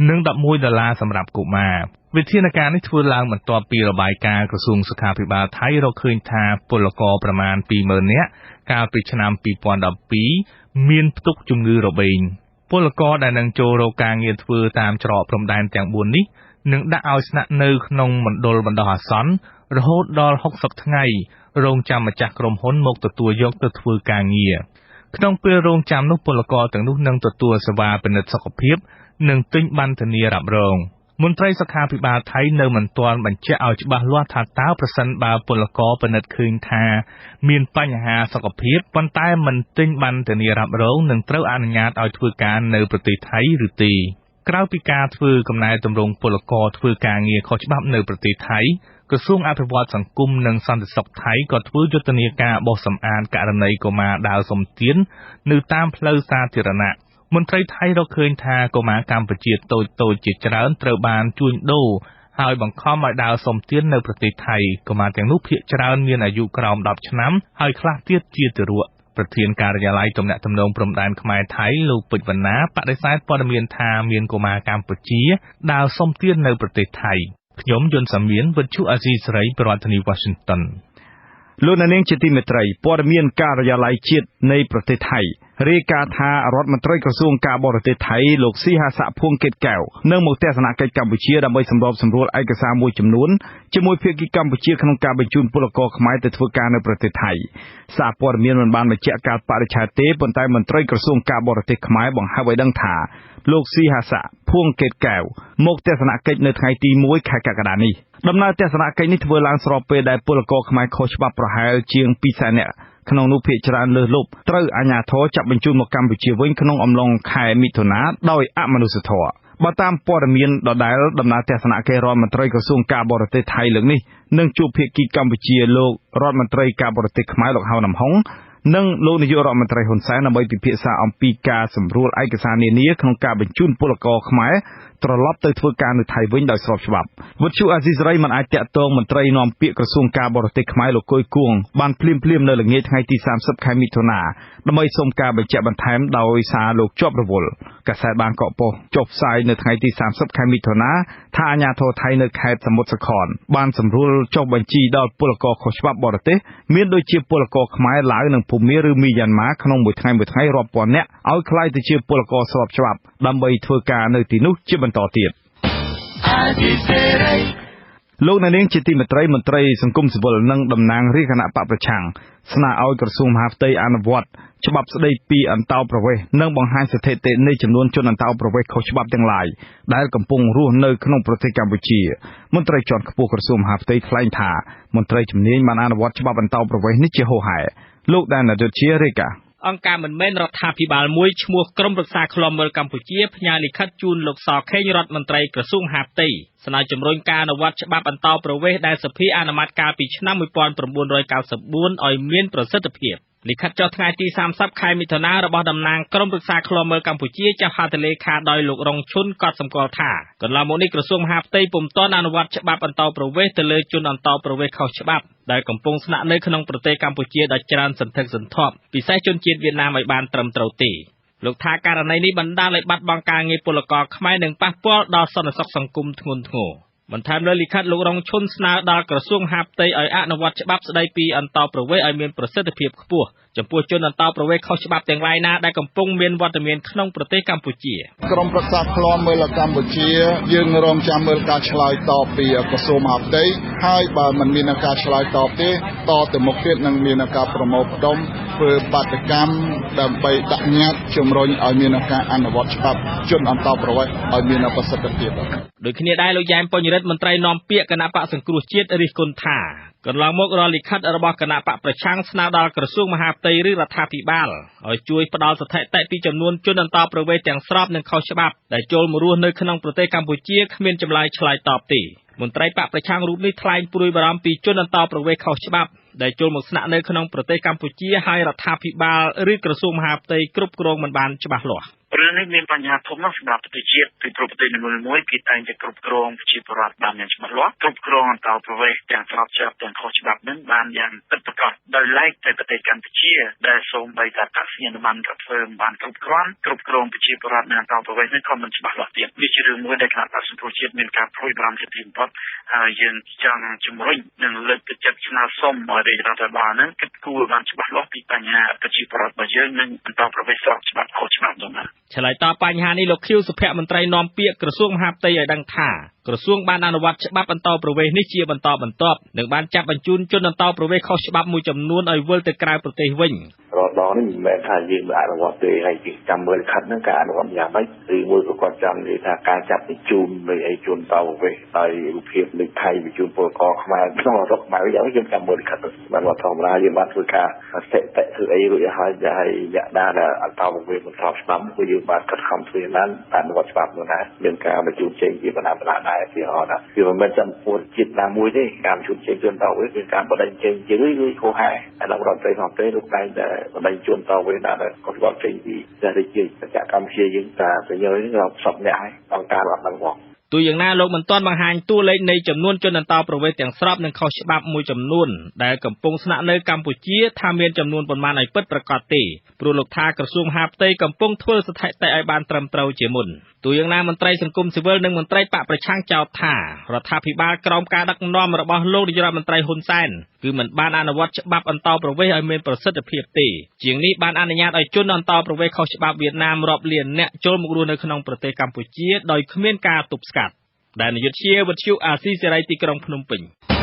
Speaker 20: និង ១១ដុល្លារសម្រាប់កុមារ។ វិធានការនេះ ធ្វើឡើងបន្ទាប់ពីរបាយការណ៍ក្រសួងសុខាភិបាលថៃ រកឃើញថា ពលករប្រមាណ ២ម៉ឺននាក់ កាលពីឆ្នាំ២០១២ មានផ្ទុកជំងឺរបេង។ ពលករដែលនឹងចូលរកការងារធ្វើតាមច្រកព្រំដែនទាំងបួននេះ នឹងដាក់ឲ្យស្នាក់នៅក្នុងមណ្ឌលបណ្ដោះអាសន្នរហូតដល់ ៦០ថ្ងៃ រង់ចាំម្ចាស់ក្រុមហ៊ុនមកទទួលយកទៅធ្វើការងារ។ ក្នុងពេលរង់ចាំនោះ ពលករទាំងនោះនឹងទទួលសេវាពិនិត្យសុខភាព និងទិញប័ណ្ណធានារ៉ាប់រង។ មន្ត្រីសុខាភិបាលថៃ នៅមិនទាន់បញ្ជាក់ឲ្យច្បាស់លាស់ថា តើប្រសិនបើពលករពិនិត្យឃើញថាមានបញ្ហាសុខភាព ប៉ុន្តែមិនទិញប័ណ្ណធានារ៉ាប់រង នឹងត្រូវអនុញ្ញាតឲ្យធ្វើការនៅប្រទេសថៃ ឬទេ។ ក្រៅពីការធ្វើកំណែទម្រង់ពលករធ្វើការងារខុសច្បាប់នៅប្រទេសថៃ ក្រសួងអភិវឌ្ឍន៍សង្គម និងសន្តិសុខថៃ ក៏ធ្វើយុទ្ធនាការបោសសម្អាតករណីកុមារដើរសុំទាននៅតាមផ្លូវសាធារណៈ។ មន្ត្រីថៃរកឃើញថា កុមារកម្ពុជាតូចៗជាច្រើនត្រូវបានជួញដូរ ហើយបង្ខំឲ្យដើរសុំទាននៅប្រទេសថៃ។ កុមារទាំងនោះភាគច្រើនមានអាយុក្រោម ១០ឆ្នាំ ហើយខ្លះទៀតជាទារក។ ប្រធានការិយាល័យទំនាក់ទំនងព្រំដែនខ្មែរ-ថៃ លោក ពេជ្រ វណ្ណា បដិសេធព័ត៌មានថា មានកុមារកម្ពុជា ដើរសុំទាននៅប្រទេសថៃ។ ខ្ញុំ យន្ត សាមាន វិទ្យុអាស៊ីសេរី ប្រធានាធិបតីវ៉ាស៊ីនតោន
Speaker 4: ។ លោកអ្នកនាងជាទីមេត្រី ព័ត៌មានការិយាល័យជាតិនៃប្រទេសថៃរាយការណ៍ថា រដ្ឋមន្ត្រីក្រសួងការបរទេសថៃ លោកស៊ីហាសាក់ ភួងកេតកែវ នឹងមកទស្សនកិច្ចកម្ពុជា ដើម្បីសម្របសម្រួលឯកសារមួយចំនួនជាមួយភាគីកម្ពុជា ក្នុងការបញ្ជូនពលករខ្មែរទៅធ្វើការនៅប្រទេសថៃ។ សារព័ត៌មានមិនបានបញ្ជាក់កាលបរិច្ឆេទទេ ប៉ុន្តែមន្ត្រីក្រសួងការបរទេសខ្មែរបង្ហើបឲ្យដឹងថា លោកស៊ីហាសាក់ ភួងកេតកែវ មកទស្សនកិច្ចនៅថ្ងៃទី1 ខែកក្កដានេះ។ ដំណើរទស្សនកិច្ចនេះធ្វើឡើងស្របពេលដែលពលករខ្មែរខុសច្បាប់ប្រហែលជាង 2 សែននាក់ ក្នុងនោះភាគច្រើនលើសលប់ ត្រូវអាជ្ញាធរចាប់បញ្ជូនមកកម្ពុជាវិញក្នុងអំឡុងខែមិថុនាដោយអមនុស្សធម៌។ បើតាមព័ត៌មានដដែល ដំណើរទស្សនកិច្ចរដ្ឋមន្ត្រីក្រសួងការបរទេសថៃលើកនេះ នឹងជួបភាគីកម្ពុជា លោករដ្ឋមន្ត្រីការបរទេសខ្មែរលោកហៅ ណាំហុង និងលោកនាយករដ្ឋមន្ត្រីហ៊ុនសែន ដើម្បីពិភាក្សាអំពីការសម្រួលឯកសារនានាក្នុងការបញ្ជូនពលករខ្មែរត្រឡប់ទៅធ្វើការនៅថៃវិញដោយស្របច្បាប់។ វិទ្យុអាស៊ីសេរីមិនអាចទាក់ទងមន្ត្រីនាំពាក្យក្រសួងការបរទេសខ្មែរលោកកុយគួងបានភ្លាមៗនៅល្ងាចថ្ងៃទី30 ខែមិថុនា ដើម្បីសុំការបញ្ជាក់បន្ថែមដោយសារលោកជាប់រវល់។ កាសែតបាងកកប៉ុស្តិ៍ចុះផ្សាយនៅថ្ងៃទី30 ខែមិថុនាថា អាជ្ញាធរថៃនៅខេត្តសមុទ្រសាខនបានសម្រួលចុះបញ្ជីដល់ពលករខុសច្បាប់បរទេស មានដូចជាពលករខ្មែរ ឡាវ និងភូមា ឬមីយ៉ាន់ម៉ា ក្នុងមួយថ្ងៃៗរាប់ពាន់នាក់ ឲ្យក្លាយទៅជាពលករស្របច្បាប់ដើម្បីធ្វើការនៅទីនោះជាបន្តទៀត។ លោកអ្នកនាងជាទីមេត្រី មន្ត្រីសង្គមស៊ីវិលនិងតំណាងរាជគណៈបកប្រឆាំងស្នើឲ្យក្រសួងមហាផ្ទៃអនុវត្តច្បាប់ស្តីពីអន្តោប្រវេសន៍ និងបង្ហាញស្ថិតិនៃចំនួនជនអន្តោប្រវេសន៍ខុសច្បាប់ទាំងឡាយដែលកំពុងរស់នៅក្នុងប្រទេសកម្ពុជា។ មន្ត្រីជាន់ខ្ពស់ក្រសួងមហាផ្ទៃថ្លែងថា មន្ត្រីជំនាញបានអនុវត្តច្បាប់អន្តោប្រវេសន៍នេះជាហូរហែ។ លោកដែនយុទ្ធជារាយការណ៍
Speaker 5: អង្គការមិនមែនរដ្ឋាភិបាលមួយឈ្មោះក្រុមប្រឹក្សាឃ្លាំមើលកម្ពុជា ផ្ញើលិខិតជូនលោកស ខេង រដ្ឋមន្ត្រីក្រសួងមហាផ្ទៃ ស្នើជំរុញការអនុវត្តច្បាប់អន្តោប្រវេសន៍ដែលសភាអនុម័តកាលពីឆ្នាំ1994 ឲ្យមានប្រសិទ្ធភាព។ លិខិតចុះថ្ងៃទី30 ខែមិថុនា របស់តំណាងក្រុមប្រឹក្សាឃ្លាំមើលកម្ពុជា ចុះហត្ថលេខាដោយលោក រ៉ុង ឈុន កត់សម្គាល់ថា កន្លងមកនេះក្រសួងមហាផ្ទៃពុំទាន់អនុវត្តច្បាប់អន្តោប្រវេសន៍ទៅលើជនអន្តោប្រវេសន៍ខុសច្បាប់ដែលកំពុងស្នាក់នៅក្នុងប្រទេសកម្ពុជាដ៏ច្រើនសន្ធឹកសន្ធាប់ ពិសេសជនជាតិវៀតណាមឲ្យបានត្រឹមត្រូវទេ។ លោកថា ករណីនេះបណ្ដាលឲ្យបាត់បង់ការងារពលករខ្មែរ និងប៉ះពាល់ដល់សន្តិសុខសង្គមធ្ងន់ធ្ងរ។ បន្ថែមលើលិខិត លោក រ៉ុង ឈុន ស្នើដល់ក្រសួងមហាផ្ទៃឲ្យអនុវត្តច្បាប់ស្តីពីអន្តោប្រវេសន៍ឲ្យមានប្រសិទ្ធភាពខ្ពស់ ចំពោះជនអន្តោប្រវេសន៍ខុសច្បាប់ទាំងឡាយណាដែលកំពុងមានវត្តមានក្នុងប្រទេសកម្ពុជា
Speaker 1: ។ ក្រុមប្រឹក្សាឃ្លាំមើលកម្ពុជាយើងរងចាំមើលការឆ្លើយតបពីក្រសួងមហាផ្ទៃ ហើយបើមិនមានការឆ្លើយតបទេតទៅមុខទៀតនឹងមានការប្រមូលផ្ដុំធ្វើបាតុកម្មដើម្បីដាក់ញត្តិជំរុញឲ្យមានការអនុវត្តច្បាប់ជនអន្តោប្រវេសន៍ឲ្យមានប្រសិទ្ធភាព។
Speaker 5: ដូចគ្នាដែរ លោកយ៉ែម បុញ្ញរិទ្ធ មន្ត្រីនាំពាក្យគណបក្សសង្គ្រោះជាតិរិះគន់ថា កន្លងមករាល់លិខិតរបស់គណបក្សប្រឆាំងស្នើដល់ក្រសួងមហាផ្ទៃឬរដ្ឋាភិបាលឲ្យជួយផ្ដល់ស្ថិតិពីចំនួនជនអន្តោប្រវេសន៍ទាំងស្របនិងខុសច្បាប់ដែលចូលមករស់នៅក្នុងប្រទេសកម្ពុជាគ្មានចម្លើយឆ្លើយតបទេ។ មន្ត្រីបក្សប្រឆាំងរូបនេះថ្លែងព្រួយបារម្ភពីជនអន្តោប្រវេសន៍ខុសច្បាប់ដែលចូលមកស្នាក់នៅក្នុងប្រទេសកម្ពុជា ហើយរដ្ឋាភិបាលឬក្រសួងមហាផ្ទៃគ្រប់គ្រងមិនបានច្បាស់លាស់។
Speaker 7: រឿងនេះមានបញ្ហាធំណាស់សម្រាប់ប្រទេសជាតិ ពីព្រោះប្រទេសនីមួយៗគេតែងតែគ្រប់គ្រងប្រជាពលរដ្ឋបានយ៉ាងច្បាស់លាស់ គ្រប់គ្រងអន្តោប្រវេសន៍ទាំងស្របច្បាប់ទាំងខុសច្បាប់នឹងបានយ៉ាងពិតប្រាកដ ដោយឡែកតែប្រទេសកម្ពុជាដែលសូម្បីតែអត្តសញ្ញាណប័ណ្ណក៏ធ្វើមិនបានគ្រប់គ្រាន់ គ្រប់គ្រងប្រជាពលរដ្ឋនៅអន្តោប្រវេសន៍នេះក៏មិនច្បាស់លាស់ទៀត។ វាជារឿងមួយដែលគណបក្សសង្គ្រោះជាតិមានការព្រួយបារម្ភជាទីបំផុត ហើយយើងចង់ជំរុញនិងលើកទឹកចិត្តស្នើសុំឲ្យរាជរដ្ឋាភិបាលនឹងគិតគូរបានច្បាស់លាស់ពីបញ្ហាប្រជាពលរដ្ឋរបស់យើងនិងអន្តោប្រវេសន៍ស្របច្បាប់ខុសច្បាប់នោះណា
Speaker 5: ។ ឆ្លើយតបបញ្ហានេះ លោកខៀវសុភមន្ត្រីនាំពាក្យក្រសួងមហាផ្ទៃឲ្យដឹងថា ក្រសួងបានអនុវត្តច្បាប់អន្តោប្រវេសន៍នេះជាបន្តបន្ទាប់ និងបានចាប់បញ្ជូនជនអន្តោប្រវេសន៍ខុសច្បាប់មួយចំនួនឲ្យវិលទៅក្រៅប្រទេសវិញ
Speaker 3: ។ រាល់ដងនេះមិនមែនថាយើងមិនអនុវត្តទេ ហើយគេចាំមើលលិខិតហ្នឹងការអនុវត្តយ៉ាងម៉េច ឬមួយក៏គាត់ចង់និយាយថាការចាប់បញ្ជូននៃអីជនអន្តោប្រវេសន៍ដោយរូបភាពនៃថៃបញ្ជូនពលករខ្មែរក្នុងស្រុកខ្មែរយ៉ាងយើងចាំមើលលិខិតបាន។ ធម្មតាយើងបានធ្វើការស្ថិតិធ្វើអីរួចហើយ ហើយអ្នកណាដែលអន្តោប្រវេសន៍មិនស្របច្បាប់ គឺយើងបានខិតខំធ្វើឡើងអនុវត្តច្បាប់នោះដែរ មានការបញ្ជូនចេញជាបណ្ដាបណ្ដាដែរ។ ទីហោថាវាមិនមែនចំពោះជាតិណាមួយទេ ការបញ្ជូនចេញជនអន្តោប្រវេសន៍គឺការបណ្ដេញចេញជារឿយៗហូរហែ ហើយរដ្ឋមន្ត្រីផងទេ លោកតែងតែបណ្ដេញជនអន្តោប្រវេសន៍ណាដែលគាត់ច្បាប់ចេញពីរាជាណាចក្រកម្ពុជាយើង តែទៅញយនេះរាប់សពអ្នកហើយ អង្គការរដ្ឋដឹងផង
Speaker 5: ។ ទោះយ៉ាងណា លោកមិនទាន់បង្ហាញតួលេខនៃចំនួនជនអន្តោប្រវេសន៍ទាំងស្រប និងខុសច្បាប់មួយចំនួនដែលកំពុងស្នាក់នៅកម្ពុជា ថាមានចំនួនប៉ុន្មានឲ្យពិតប្រាកដទេ ព្រោះលោកថាក្រសួងមហាផ្ទៃកំពុងធ្វើស្ថិតិឲ្យបានត្រឹមត្រូវជាមុន។ ទោះយ៉ាងណា មន្ត្រីសង្គមស៊ីវិល និងមន្ត្រីបក្សប្រឆាំងចោទថា រដ្ឋាភិបាលក្រោមការដឹកនាំរបស់លោកនាយករដ្ឋមន្ត្រី ហ៊ុន សែន គឺមិនបានអនុវត្តច្បាប់អន្តោប្រវេសន៍ឲ្យមានប្រសិទ្ធភាពទេ ជាងនេះបានអនុញ្ញាតឲ្យជនអន្តោប្រវេសន៍ខុសច្បាប់វៀតណាម រាប់លាននាក់ចូលមករស់នៅក្នុងប្រទេសកម្ពុជា ដោយគ្មានការទប់ស្កាត់។ ដែនយុទ្ធជាវិទ្យុអាស៊ីសេរី ទីក្រុងភ្នំពេញ។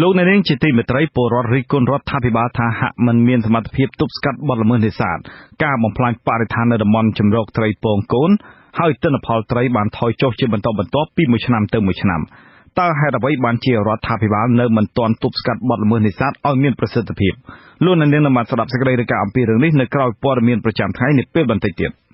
Speaker 4: លោកអ្នកនាងជាទីមេត្រី ពលរដ្ឋរិះគន់រដ្ឋាភិបាលថាហាក់មិនមានសមត្ថភាពទប់ស្កាត់បទល្មើសនេសាទ ការបំផ្លាញបរិស្ថាននៅតំបន់ជម្រកត្រីពងកូន ហើយទិន្នផលត្រីបានថយចុះជាបន្តបន្ទាប់ពីមួយឆ្នាំទៅមួយឆ្នាំ។ តើហេតុអ្វីបានជារដ្ឋាភិបាលនៅមិនទាន់ទប់ស្កាត់បទល្មើសនេសាទឲ្យមានប្រសិទ្ធភាព? លោកអ្នកនាងនឹងបានស្ដាប់សេចក្តីរាយការណ៍អំពីរឿងនេះនៅក្រោយព័ត៌មានប្រចាំថ្ងៃនេះពេលបន្តិចទៀត។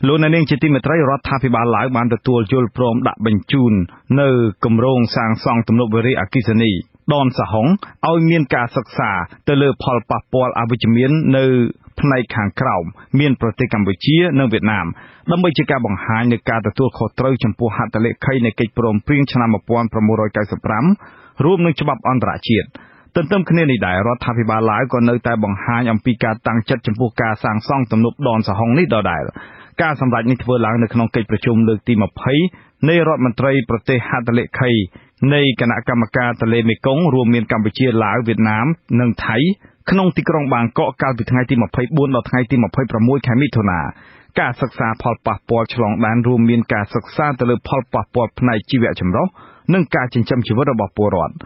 Speaker 4: លោកអ្នកនាងជាទីមេត្រី រដ្ឋាភិបាលឡាវបានទទួលយល់ព្រមដាក់បញ្ជូននៅគម្រោងសាងសង់ទំនប់វារីអគ្គិសនីដនសាហុង ឲ្យមានការសិក្សាទៅលើផលប៉ះពាល់អវិជ្ជមាននៅផ្នែកខាងក្រោម មានប្រទេសកម្ពុជា និងវៀតណាម ដើម្បីជាការបង្ហាញនូវការទទួលខុសត្រូវចំពោះហត្ថលេខីនៃកិច្ចព្រមព្រៀងឆ្នាំ1995 រួមនឹងច្បាប់អន្តរជាតិ។ ទន្ទឹមគ្នានេះដែរ រដ្ឋាភិបាលឡាវក៏នៅតែបង្ហាញអំពីការតាំងចិត្តចំពោះការសាងសង់ទំនប់ដនសាហុងនេះដដែល។ ការសម្រេចនេះធ្វើឡើងនៅក្នុងកិច្ចប្រជុំលើកទី20 នៃរដ្ឋមន្ត្រីប្រទេសហត្ថលេខីនៃគណៈកម្មការទន្លេមេគង្គ រួមមានកម្ពុជា ឡាវ វៀតណាម និងថៃ ក្នុងទីក្រុងបាងកក កាលពីថ្ងៃទី24 ដល់ថ្ងៃទី26 ខែមិថុនា។ ការសិក្សាផលប៉ះពាល់ឆ្លងដែន រួមមានការសិក្សាទៅលើផលប៉ះពាល់ផ្នែកជីវៈចម្រុះ និងការចិញ្ចឹមជីវិតរបស់ពលរដ្ឋ។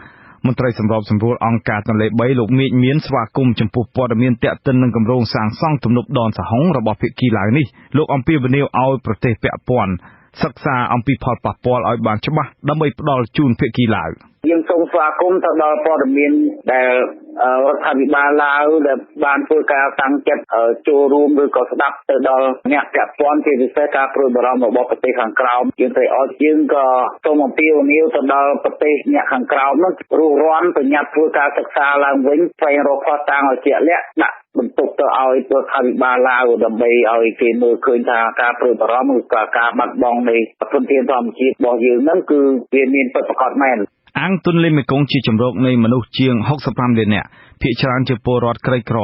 Speaker 4: មន្ត្រីសម្របសម្រួលអង្គការទន្លេ3 លោកមៀចមាន ស្វាគមន៍ចំពោះព័ត៌មានទាក់ទិននឹងគម្រោងសាងសង់ទំនប់ដនសាហុងរបស់ភាគីឡាវនេះ។ លោកអំពាវនាវឲ្យប្រទេសពាក់ព័ន្ធសិក្សាអំពីផលប៉ះពាល់ឲ្យបានច្បាស់ ដើម្បីផ្ដល់ជូនភាគីឡាវ។
Speaker 19: យើងសូមស្វាគមន៍ទៅដល់ព័ត៌មានដែលរដ្ឋាភិបាលឡាវដែលបានធ្វើការតាំងចិត្តចូលរួម ឬក៏ស្ដាប់ទៅដល់អ្នកពាក់ព័ន្ធ ជាពិសេសការព្រួយបារម្ភរបស់ប្រទេសខាងក្រោម។ យើងត្រូវឲ្យយើងក៏សូមអំពាវនាវទៅដល់ប្រទេសអ្នកខាងក្រោមនោះ រួសរាន់ប្រញាប់ធ្វើការសិក្សាឡើងវិញ ស្វែងរកភស្តុតាងឲ្យជាក់លាក់ ដាក់បន្ទុកទៅឲ្យរដ្ឋាភិបាលឡាវ ដើម្បីឲ្យគេមើលឃើញថាការព្រួយបារម្ភឬក៏ការបាត់បង់នៃធនធានធម្មជាតិរបស់យើងហ្នឹង គឺវាមានពិតប្រាកដមែន។
Speaker 4: អាងទន្លេមេគង្គជាជម្រកនៃមនុស្សជាង65លាននាក់ ភាគច្រើនជាពលរដ្ឋក្រីក្រ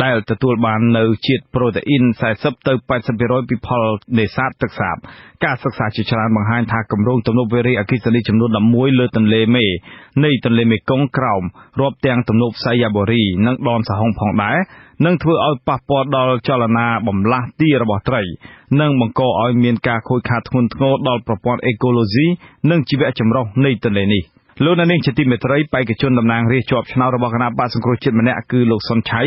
Speaker 4: ដែលទទួលបាននូវជាតិប្រូតេអ៊ីន40ទៅ80%ពីផលនេសាទទឹកសាប។ ការសិក្សាជាច្រើនបង្ហាញថា គម្រោងទំនប់វារីអគ្គិសនីចំនួន11លើទន្លេមេនៃទន្លេមេគង្គក្រោម រាប់ទាំងទំនប់សៃយ៉ាបូរី និងដនសាហុងផងដែរ នឹងធ្វើឲ្យប៉ះពាល់ដល់ចលនាបំឡាស់ទីរបស់ត្រី និងបង្កឲ្យមានការខូចខាតធ្ងន់ធ្ងរដល់ប្រព័ន្ធអេកូឡូស៊ី និងជីវៈចម្រុះនៃទន្លេនេះ។ លោកអ្នកនាងជាទីមេត្រី បេក្ខជនតំណាងរាស្ត្រជាប់ឆ្នោតរបស់គណបក្សសង្គ្រោះជាតិម្នាក់ គឺលោកសុនឆៃ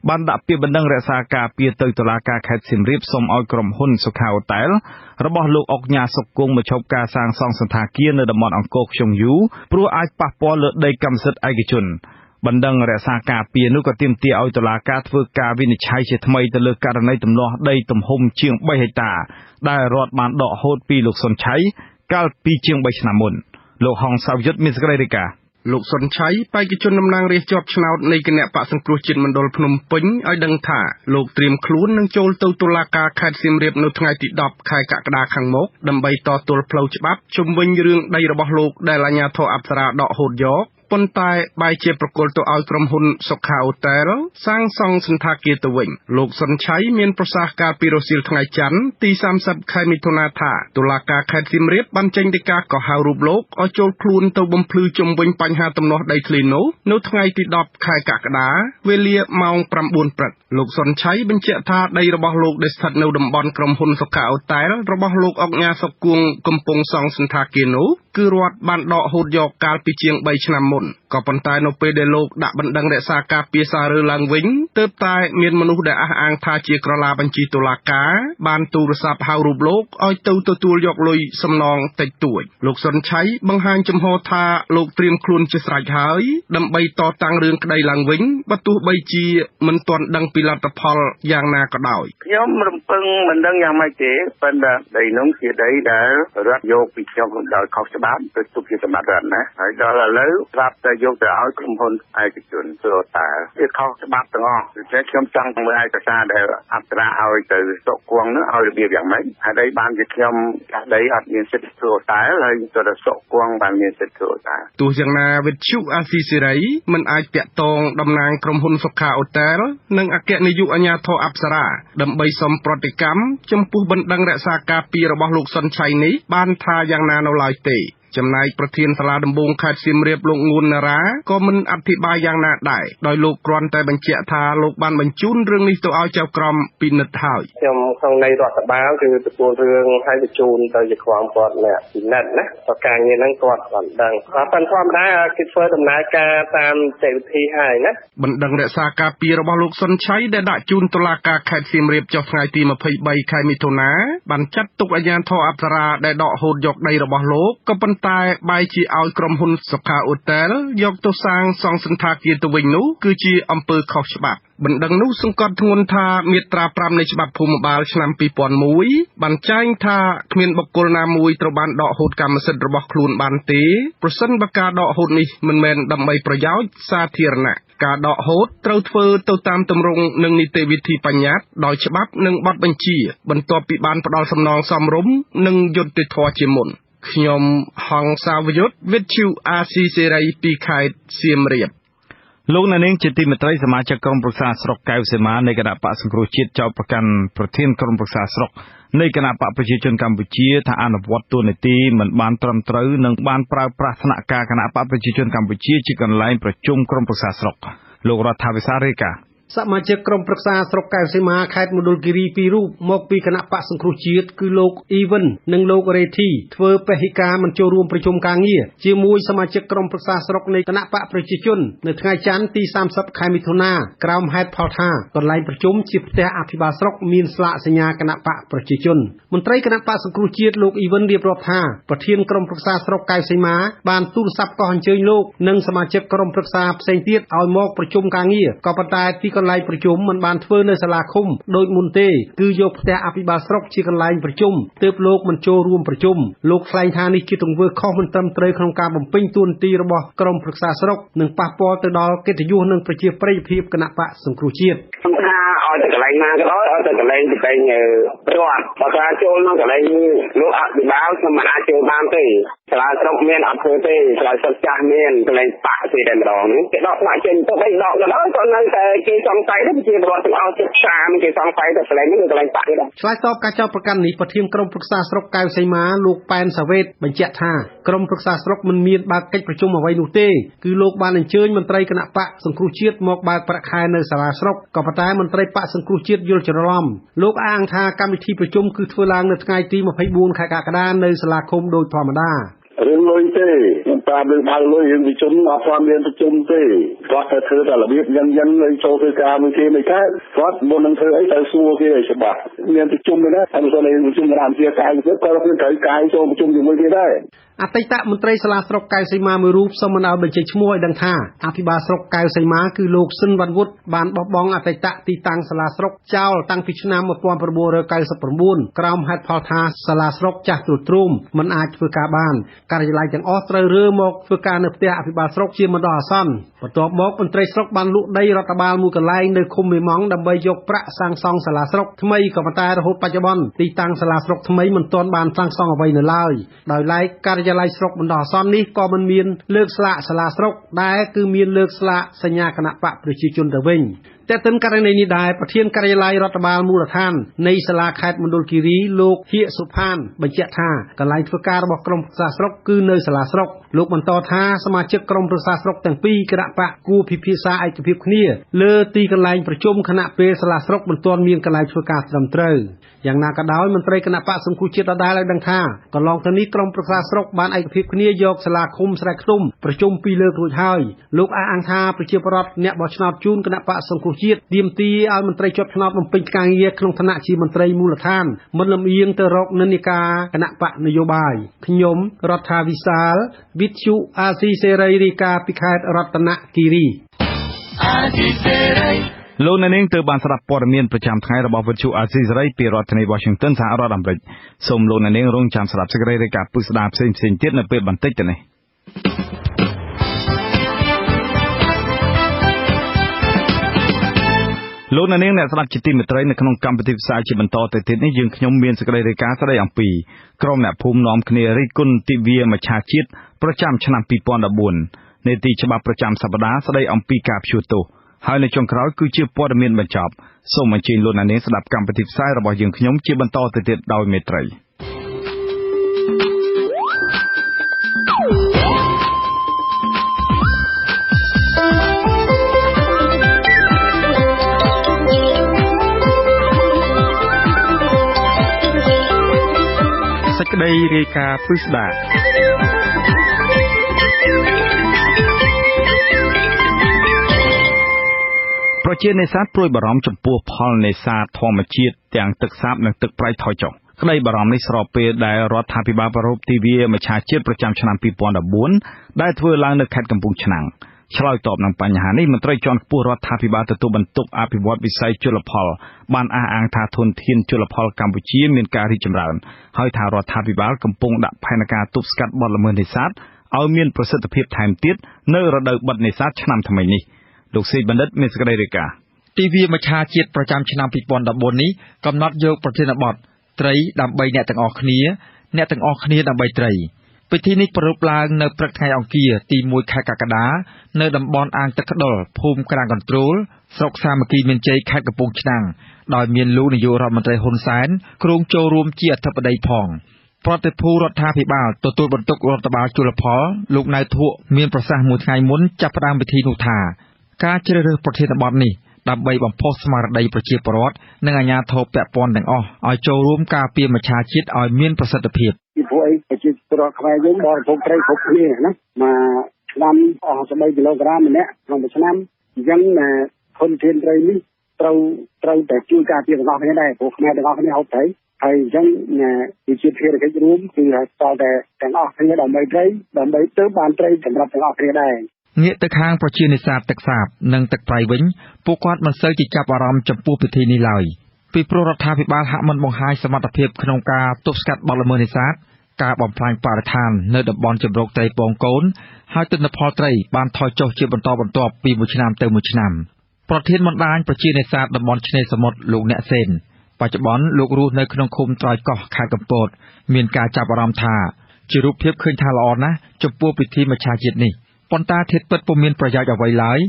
Speaker 4: បានដាក់ពាក្យបណ្ដឹងរក្សាការពារទៅតុលាការខេត្តសៀមរាប សូមឲ្យក្រុមហ៊ុនសុខាអូតែលរបស់លោកអុកញ៉ាសុកគង់ បញ្ឈប់ការសាងសង់សណ្ឋាគារនៅតំបន់អង្គរខ្យងយូ ព្រោះអាចប៉ះពាល់លើដីកម្មសិទ្ធិឯកជន។ បណ្ដឹងរក្សាការពារនោះក៏ទាមទារឲ្យតុលាការធ្វើការវិនិច្ឆ័យជាថ្មីទៅលើករណីទំនាស់ដីទំហំជាង3ហិកតា ដែលរដ្ឋបានដកហូតពីលោកសុនឆៃកាលពីជាង3ឆ្នាំមុន។ លោកហងសៅយុទ្ធមានសេចក្តីរាយការណ៍
Speaker 22: ។ លោកសុនឆៃ បេក្ខជនតំណាងរាស្ត្រជាប់ឆ្នោតនៃគណបក្សសង្គ្រោះជាតិមណ្ឌលភ្នំពេញ ឲ្យដឹងថា លោកត្រៀមខ្លួននឹងចូលទៅតុលាការខេត្តសៀមរាបនៅថ្ងៃទី10 ខែកក្កដាខាងមុខ ដើម្បីតទល់ផ្លូវច្បាប់ជុំវិញរឿងដីរបស់លោកដែលអាជ្ញាធរអប្សរាដកហូតយក ប៉ុន្តែបែរជាប្រគល់ទៅឲ្យក្រុមហ៊ុនសុខាអូតែលសាងសង់សណ្ឋាគារទៅវិញ។ លោកសុន ឆ័យ មានប្រសាសន៍កាលពីរសៀលថ្ងៃច័ន្ទ ទី៣០ ខែមិថុនា ថា តុលាការខេត្តសៀមរាប បានចេញដីកាកោះហៅរូបលោកឲ្យចូលខ្លួនទៅបំភ្លឺជុំវិញបញ្ហាទំនាស់ដីធ្លីនោះ នៅថ្ងៃទី១០ ខែកក្កដា វេលាម៉ោង ៩ព្រឹក។ លោកសុន ឆ័យ បញ្ជាក់ថា ដីរបស់លោកដែលស្ថិតនៅតំបន់ក្រុមហ៊ុនសុខាអូតែល របស់លោកឧកញ៉ា សុខ គង់ កំពុងសង់សណ្ឋាគារនោះ គឺរដ្ឋបានដកហូតយកកាលពីជាង ៣ឆ្នាំមុន ក៏ប៉ុន្តែនៅពេលដែលលោកដាក់បណ្ដឹងរក្សាការពារសើរើឡើងវិញ ទើបតែមានមនុស្សដែលអះអាងថាជាក្រឡាបញ្ជីតុលាការ បានទូរស័ព្ទហៅរូបលោកឲ្យទៅទទួលយកលុយសំណងតិចតួច។ លោកសុន ឆ័យ បង្ហាញជំហរថា លោកត្រៀមខ្លួនជាស្រេចហើយដើម្បីតតាំងរឿងក្តីឡើងវិញ បើទោះបីជាមិនទាន់ដឹងពីលទ្ធផលយ៉ាងណាក៏ដោយ
Speaker 6: ។ ខ្ញុំរំពឹងមិនដឹងយ៉ាងម៉េចទេ ប៉ុន្តែដីនោះជាដីដែលរដ្ឋយកពីខ្ញុំដោយខុសច្បាប់ ទៅទុកជាសម្បត្តិរដ្ឋណា ហើយដល់ឥឡូវស្រាប់តែយកទៅឲ្យក្រុមហ៊ុនឯកជនធ្វើអូតែល វាខុសច្បាប់ទាំងអស់។ ដូច្នេះខ្ញុំចង់មើលឯកសារដែលអប្សរាឲ្យទៅសុកគង់នោះឲ្យរបៀបយ៉ាងម៉េច ហេតុអីបានជាខ្ញុំចាស់ដីអត់មានសិទ្ធិធ្វើអូតែល ហើយទៅតែសុកគង់បានមានសិទ្ធិធ្វើអូតែល
Speaker 22: ។ ទោះយ៉ាងណា វិទ្យុអាស៊ីសេរីមិនអាចទាក់ទងតំណាងក្រុមហ៊ុនសុខាអូតែល និងអគ្គនាយកអាជ្ញាធរអប្សរា ដើម្បីសុំប្រតិកម្មចំពោះបណ្ដឹងរក្សាការពាររបស់លោកសុន ឆ័យ នេះបានថាយ៉ាងណានៅឡើយទេ។ ចំណែកប្រធានសាលាដំបូងខេត្តសៀមរាប លោក ងួន ណារ៉ា ក៏មិនអធិប្បាយយ៉ាងណាដែរ ដោយលោកគ្រាន់តែបញ្ជាក់ថា លោកបានបញ្ជូនរឿងនេះទៅឲ្យចៅក្រមពិនិត្យហើយ
Speaker 8: ។ ខ្ញុំក្នុងន័យរដ្ឋបាលគឺទទួលរឿងហើយបញ្ជូនទៅជាក្រមគាត់អ្នកពិនិត្យណា ក៏ការងារហ្នឹងគាត់បានដឹង ប៉ុន្តែធម្មតាគេធ្វើដំណើរការតាមនីតិវិធីហើយណា
Speaker 22: ។ បណ្ដឹងរក្សាការពាររបស់លោកសុន ឆ័យ ដែលដាក់ជូនតុលាការខេត្តសៀមរាប ចុះថ្ងៃទី២៣ ខែមិថុនា បានចាត់ទុកអាជ្ញាធរអប្សរាដែលដកហូតយកដីរបស់លោក ក៏ប៉ុន្តែបែរជាឲ្យក្រុមហ៊ុនសុខាអូតែលយកទៅសាងសង់សណ្ឋាគារទៅវិញនោះ គឺជាអំពើខុសច្បាប់។ បណ្ដឹងនោះសង្កត់ធ្ងន់ថា មាត្រា៥ នៃច្បាប់ភូមិបាលឆ្នាំ២០០១ បានចែងថា គ្មានបុគ្គលណាមួយត្រូវបានដកហូតកម្មសិទ្ធិរបស់ខ្លួនបានទេ ប្រសិនបើការដកហូតនេះមិនមែនដើម្បីប្រយោជន៍សាធារណៈ។ ការដកហូតត្រូវធ្វើទៅតាមទម្រង់ និងនីតិវិធីបញ្ញត្តិដោយច្បាប់ និងបទបញ្ជា បន្ទាប់ពីបានផ្ដល់សំណងសមរម្យ និងយុត្តិធម៌ជាមុន។ ខ្ញុំ ហង្ស សាវយុទ្ធ វិទ្យុអាស៊ីសេរី ពីខេត្តសៀមរាប។
Speaker 4: លោកអ្នកនាងជាទីមេត្រី សមាជិកក្រុមប្រឹក្សាស្រុកកែវសីមានៃគណបក្សសង្គ្រោះជាតិ ចោទប្រកាន់ប្រធានក្រុមប្រឹក្សាស្រុកនៃគណបក្សប្រជាជនកម្ពុជា ថាអនុវត្តតួនាទីមិនបានត្រឹមត្រូវ និងបានប្រើប្រាស់ស្នាក់ការគណបក្សប្រជាជនកម្ពុជា ជាកន្លែងប្រជុំក្រុមប្រឹក្សាស្រុក។ លោករដ្ឋាវិសាលរាយការណ៍
Speaker 23: ។ សមាជិកក្រុមប្រឹក្សាស្រុកកែវសីមា ខេត្តមណ្ឌលគិរី ពីររូប មកពីគណបក្សសង្គ្រោះជាតិ គឺលោក អ៊ី វិន និងលោក រ៉េ ធី ធ្វើពហិការមិនចូលរួមប្រជុំការងារជាមួយសមាជិកក្រុមប្រឹក្សាស្រុកនៃគណបក្សប្រជាជន នៅថ្ងៃច័ន្ទ ទី៣០ ខែមិថុនា ក្រោមហេតុផលថា កន្លែងប្រជុំជាផ្ទះអភិបាលស្រុកមានស្លាកសញ្ញាគណបក្សប្រជាជន។ មន្ត្រីគណបក្សសង្គ្រោះជាតិ លោក អ៊ី វិន រៀបរាប់ថា ប្រធានក្រុមប្រឹក្សាស្រុកកែវសីមា បានទូរស័ព្ទកោះអញ្ជើញលោក និងសមាជិកក្រុមប្រឹក្សាផ្សេងទៀតឲ្យមកប្រជុំការងារ ក៏ប៉ុន្តែទីកន្លែងប្រជុំមិនបានធ្វើនៅសាលាឃុំដូចមុនទេ គឺយកផ្ទះអភិបាលស្រុកជាកន្លែងប្រជុំ ទើបលោកមិនចូលរួមប្រជុំ។ លោកថ្លែងថា នេះជាទង្វើខុសមិនត្រឹមត្រូវក្នុងការបំពេញតួនាទីរបស់ក្រុមប្រឹក្សាស្រុក និងប៉ះពាល់ទៅដល់កិត្តិយស និងប្រជាប្រិយភាពគណបក្សសង្គ្រោះជាតិ៖
Speaker 6: «ខ្ញុំថាឲ្យតែកន្លែងណាក៏ដោយ ឲ្យតែកន្លែងរដ្ឋ បើថាចូលក្នុងកន្លែងលោកអភិបាល ខ្ញុំមិនអាចចូលបានទេ សាលាស្រុកមានអត់ធ្វើទេ សាលាស្រុកចាស់មានកន្លែងបក្សគេតែម្ដង គេដកស្លាកចេញ ទោះបីដកក៏ដោយ ក៏នៅតែគេសង្ស័យដែរ ប្រជាពលរដ្ឋទាំងអស់ជិតគេសង្ស័យថាកន្លែងហ្នឹងកន្លែងបក្សគេដែរ»
Speaker 23: ។ ឆ្លើយតបការចោទប្រកាន់នេះ ប្រធានក្រុមប្រឹក្សាស្រុកកែវសីមា លោក ប៉ែន សាវ៉េត បញ្ជាក់ថា ក្រុមប្រឹក្សាស្រុកមិនមានបើកកិច្ចប្រជុំអ្វីនោះទេ គឺលោកបានអញ្ជើញមន្ត្រីគណបក្សសង្គ្រោះជាតិ មកបើកប្រាក់ខែនៅសាលាស្រុក ក៏ប៉ុន្តែមន្ត្រីបក្សសង្គ្រោះជាតិ យល់ច្រឡំ។ លោកអះអាងថា កម្មវិធីប្រជុំ គឺធ្វើឡើងនៅថ្ងៃទី២៤ ខែកក្កដា នៅសាលាឃុំដូចធម្មតា៖
Speaker 24: «រឿងលុយទេ ខ្ញុំប្រាប់រឿងបើកលុយ រឿងប្រជុំអត់ទាន់មានប្រជុំទេ គាត់ត្រូវធ្វើតែរបៀបយ៉ាងៗចូលធ្វើការមួយគេមិនកើត គាត់មុននឹងធ្វើអីត្រូវសួរគេឲ្យច្បាស់ មានប្រជុំទេណា ហើយមិនប្រជុំគណៈវិជាការក៏គាត់ត្រូវការចូលប្រជុំជាមួយគេដែរ»
Speaker 23: ។ អតីតមន្ត្រីសាលាស្រុកកែវសីមា មួយរូបសុំមិនឲ្យបញ្ចេញឈ្មោះ ឲ្យដឹងថា អភិបាលស្រុកកែវសីមា គឺលោក ស៊ិន វ៉ាន់វុធ បានបោះបង់អតីតទីតាំងសាលាស្រុកចោលតាំងពីឆ្នាំ១៩៩៩ ក្រោមហេតុផលថា សាលាស្រុកចាស់ទ្រុឌទ្រោមមិនអាចធ្វើការបាន។ ការិយាល័យទាំងអស់ត្រូវរើមកធ្វើការនៅផ្ទះអភិបាលស្រុកជាបណ្ដោះអាសន្ន។ បន្ទាប់មក មន្ត្រីស្រុកបានលក់ដីរដ្ឋបាលមួយកន្លែងនៅឃុំមេមង់ ដើម្បីយកប្រាក់សាងសង់សាលាស្រុកថ្មី ក៏ប៉ុន្តែរហូតបច្ចុប្បន្ន ទីតាំងសាលាស្រុកថ្មីមិនទាន់បានសាងសង់អ្វីនៅឡើយ។ ដោយឡែកការិយា យាល័យស្រុកបណ្ដោះអាសន្ននេះក៏មិនមានលើកស្លាកសាលាស្រុកដែរគឺមានលើកស្លាកសញ្ញាគណបក្សប្រជាជនទៅវិញ។ ទាក់ទិនករណីនេះដែរប្រធានការិយាល័យរដ្ឋបាលមូលដ្ឋាននៃសាលាខេត្តមណ្ឌលគិរីលោកហៀកសុផានបញ្ជាក់ថាកន្លែងធ្វើការរបស់ក្រុមប្រឹក្សាស្រុកគឺនៅសាលាស្រុកលោកបន្តថាសមាជិកក្រុមប្រឹក្សាស្រុកទាំងពីរគណបក្សគួរពិភាក្សាឯកភាពគ្នាលើទីកន្លែងប្រជុំខណៈពេលសាលាស្រុកមិនទាន់មានកន្លែងធ្វើការត្រឹមត្រូវយ៉ាងណាក៏ដោយមន្ត្រីគណបក្សសង្គ្រោះជាតិដដែលឲ្យដឹងថាកន្លងទៅនេះក្រុមប្រឹក្សាស្រុកបានឯកភាពគ្នាយកសាលាឃុំស្រែខ្ទុំប្រជុំពីរលើករួចហើយលោកអះអាងថាប្រជាពលរដ្ឋអ្នកបោះឆ្នោតជូនគណបក្សសង្គ្រោះជាតិទាមទារឲ្យមន្ត្រីជាប់ឆ្នោតបំពេញការងារក្នុងឋានៈជាមន្ត្រីមូលដ្ឋានមិនលំអៀងទៅរកនិន្នាការគណបក្សនយោបាយខ្ញុំរដ្ឋាវិសាលវិទ្យុអាស៊ីសេរីរាយការណ៍ពីខេត្តរតនគិរី
Speaker 4: អាស៊ីសេរីលោកអ្នកនាងទើបបានស្ដាប់ព័ត៌មានប្រចាំថ្ងៃរបស់វិទ្យុអាស៊ីសេរីពីរដ្ឋធានី Washington សហរដ្ឋអាមេរិកសូមលោកអ្នកនាងរងចាំស្ដាប់សេចក្តីរាយការណ៍ពិស្ដារផ្សេងៗទៀតនៅពេលបន្តិចទៅនេះលោកអ្នកនាងអ្នកស្ដាប់ជាទីមេត្រីនៅក្នុងកម្មវិធីផ្សាយជាបន្តទៅទៀតនេះយើងខ្ញុំមានសេចក្តីរាយការណ៍ស្ដីអំពីក្រុមអ្នកភូមិនាំគ្នារិះគន់ទិវាមច្ឆជាតិប្រចាំឆ្នាំ2014នីតិច្បាប់ប្រចាំសប្តាហ៍ស្ដីអំពីការព្យួរទោសហើយនៅចុងក្រោយគឺជាព័ត៌មានបញ្ចប់សូមអញ្ជើញលោកអ្នកនាងស្ដាប់កម្មវិធីផ្សាយរបស់យើងខ្ញុំជាបន្តទៅទៀតដោយមេត្រី
Speaker 2: សេចក្តីរាយការណ៍ពិស្ដា
Speaker 4: ប្រជានេសាទព្រួយបារម្ភចំពោះផលនេសាទធម្មជាតិទាំងទឹកសាបនិងទឹកប្រៃថយចុះក្តីបារម្ភនេះស្របពេលដែលរដ្ឋាភិបាលប្រារព្ធទិវាមច្ឆជាតិប្រចាំឆ្នាំ2014ដែលធ្វើឡើងនៅខេត្តកំពង់ឆ្នាំងឆ្លើយតបនឹងបញ្ហានេះមន្ត្រីជាន់ខ្ពស់រដ្ឋាភិបាលទទួលបន្ទុកអភិវឌ្ឍវិស័យជលផលបានអះអាងថាធនធានជលផលកម្ពុជាមានការរីកចម្រើនហើយថារដ្ឋាភិបាលកំពុងដាក់ផែនការទប់ស្កាត់បទល្មើសនេសាទឲ្យមានប្រសិទ្ធភាពថែមទៀតនៅរដូវបិទនេសាទឆ្នាំថ្មីនេះលោកសេកបណ្ឌិតមានសេចក្តីរាយការណ៍
Speaker 9: ទិវាមច្ឆជាតិប្រចាំឆ្នាំ2014នេះកំណត់យកប្រធានបទត្រីដើម្បីអ្នកទាំងអស់គ្នាអ្នកទាំងអស់គ្នាដើម្បីត្រីពិធីនេះប្រារព្ធឡើងនៅព្រឹកថ្ងៃអង្គារទី1ខែកក្កដានៅតំបន់អាងទឹកក្តុលភូមិក្រាំងកន្ទ្រោលស្រុកសាមគ្គីមានជ័យខេត្តកំពង់ឆ្នាំងដោយមានលោកនាយករដ្ឋមន្ត្រីហ៊ុនសែនគ្រោងចូលរួមជាអធិបតីផងប្រតិភូរដ្ឋាភិបាលទទួលបន្ទុករដ្ឋបាលជលផលលោកណៅធួមានប្រសាសន៍មួយថ្ងៃមុនចាប់ផ្ដើមពិធីនោះថាការជ្រើសរើសប្រធានបទនេះដើម្បីបំផុសស្មារតីប្រជាពលរដ្ឋនិងអាជ្ញាធរពាក់ព័ន្ធទាំងអស់ឲ្យចូលរួមការពារមច្ឆជាតិឲ្យមានប្រសិទ្ធភាព
Speaker 10: ពីព្រោះអីប្រជាពលរដ្ឋខ្មែរយើងបរិភោគត្រីគ្រប់គ្នាណាមួយឆ្នាំអស់3គីឡូក្រាមម្នាក់ក្នុងមួយឆ្នាំអញ្ចឹងធនធានត្រីនេះត្រូវតែជួយការពារទាំងអស់គ្នាដែរព្រោះខ្មែរទាំងអស់គ្នាហូបត្រីហើយអញ្ចឹងវាជាភារកិច្ចរួមគឺតតែទាំងអស់គ្នាដើម្បីត្រីដើម្បីទើបបានត្រីសម្រាប់ទាំងអស់គ្នាដែរ
Speaker 9: ងាកទៅខាងប្រជានេសាទទឹកសាបនិងទឹកប្រៃវិញពួកគាត់មិនសូវជាចាប់អារម្មណ៍ចំពោះពិធីនេះឡើយពីព្រោះរដ្ឋាភិបាលហាក់មិនបង្ហាញសមត្ថភាពក្នុងការទប់ស្កាត់បទល្មើសនេសាទការបំផ្លាញបរិស្ថាននៅតំបន់ជម្រកត្រីពងកូនហើយទិន្នផលត្រីបានថយចុះជាបន្តបន្ទាប់ពីមួយឆ្នាំទៅមួយឆ្នាំប្រធានបណ្ដាញប្រជានេសាទតំបន់ឆ្នេរសមុទ្រលោកអ្នកសេនបច្ចុប្បន្នលោករស់នៅក្នុងឃុំត្រើយកោះខេត្តកំពតមានការចាប់អារម្មណ៍ថាជារូបភាពឃើញថាល្អណាស់ចំពោះពិធីមច្ឆជាតិនេះប៉ុន្តែធាតុពិតពុំមានប្រយោជន៍អ្វីឡើយ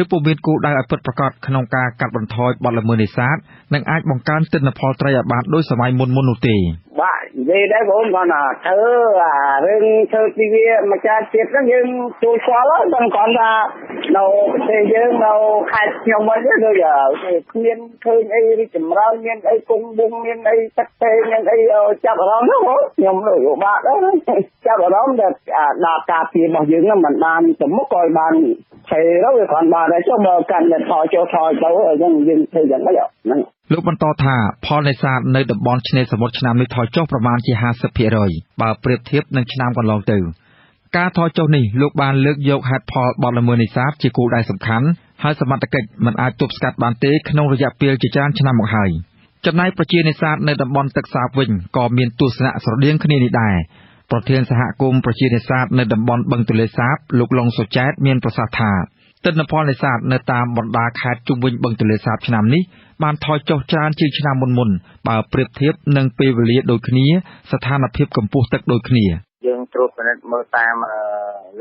Speaker 9: ឬពុំមានគោលដៅឲ្យពិតប្រាកដក្នុងការកាត់បន្ថយបទល្មើសនេសាទនិងអាចបង្កើនទិន្នផលត្រីឲ្យបានដូចសម័យមុនៗនោះទេ
Speaker 11: បាទនិយាយដែរបងគាត់ថាធ្វើអារឿងធ្វើទិវាមច្ឆជាតិហ្នឹងយើងជួយស្គាល់ហើយតែគ្រាន់ថានៅប្រទេសយើងនៅខេត្តខ្ញុំវិញដូចគ្មានឃើញអីរីកចម្រើនមានអីគង់វង្សមានអីទឹកទេមានអីចាប់អារម្មណ៍ហ្នឹងខ្ញុំដូចពិបាកដែរចាប់អារម្មណ៍តែដល់ការពាររបស់យើងហ្នឹងមិនបានទៅមុខក៏បានទេទៅវាគ្រាន់បានដែរចុះបើកាន់តែថយចុះថយទៅអញ្ចឹងយើងធ្វើយ៉ាងម៉េចហ្នឹង
Speaker 9: លោកបន្តថាផលនេសាទនៅតំបន់ឆ្នេរសមុទ្រឆ្នាំនេះថយចុះប្រមាណជា 50% បើប្រៀបធៀបនឹងឆ្នាំកន្លងទៅការថយចុះនេះលោកបានលើកយកហេតុផលបទល្មើសនេសាទជាគោលដៅសំខាន់ហើយសមត្ថកិច្ចមិនអាចទប់ស្កាត់បានទេក្នុងរយៈពេលជាច្រើនឆ្នាំមកហើយចំណែកប្រជានេសាទនៅតំបន់ទឹកសាបវិញក៏មានទស្សនៈស្រដៀងគ្នានេះដែរប្រធានសហគមន៍ប្រជានេសាទនៅតំបន់បឹងទន្លេសាបលោកឡុងសុចែតមានប្រសាសន៍ថាទិន្នផលនេសាទនៅតាមបណ្ដាខេត្តជុំវិញបឹងទន្លេសាបឆ្នាំនេះបានថយចុះច្រើនជាងឆ្នាំមុនៗបើប្រៀបធៀបនឹងពេលវេលាដូចគ្នាស្ថានភាពកម្ពស់ទឹកដូចគ្នា
Speaker 13: យើង
Speaker 11: ត្រួតពិនិត្យមើលតាម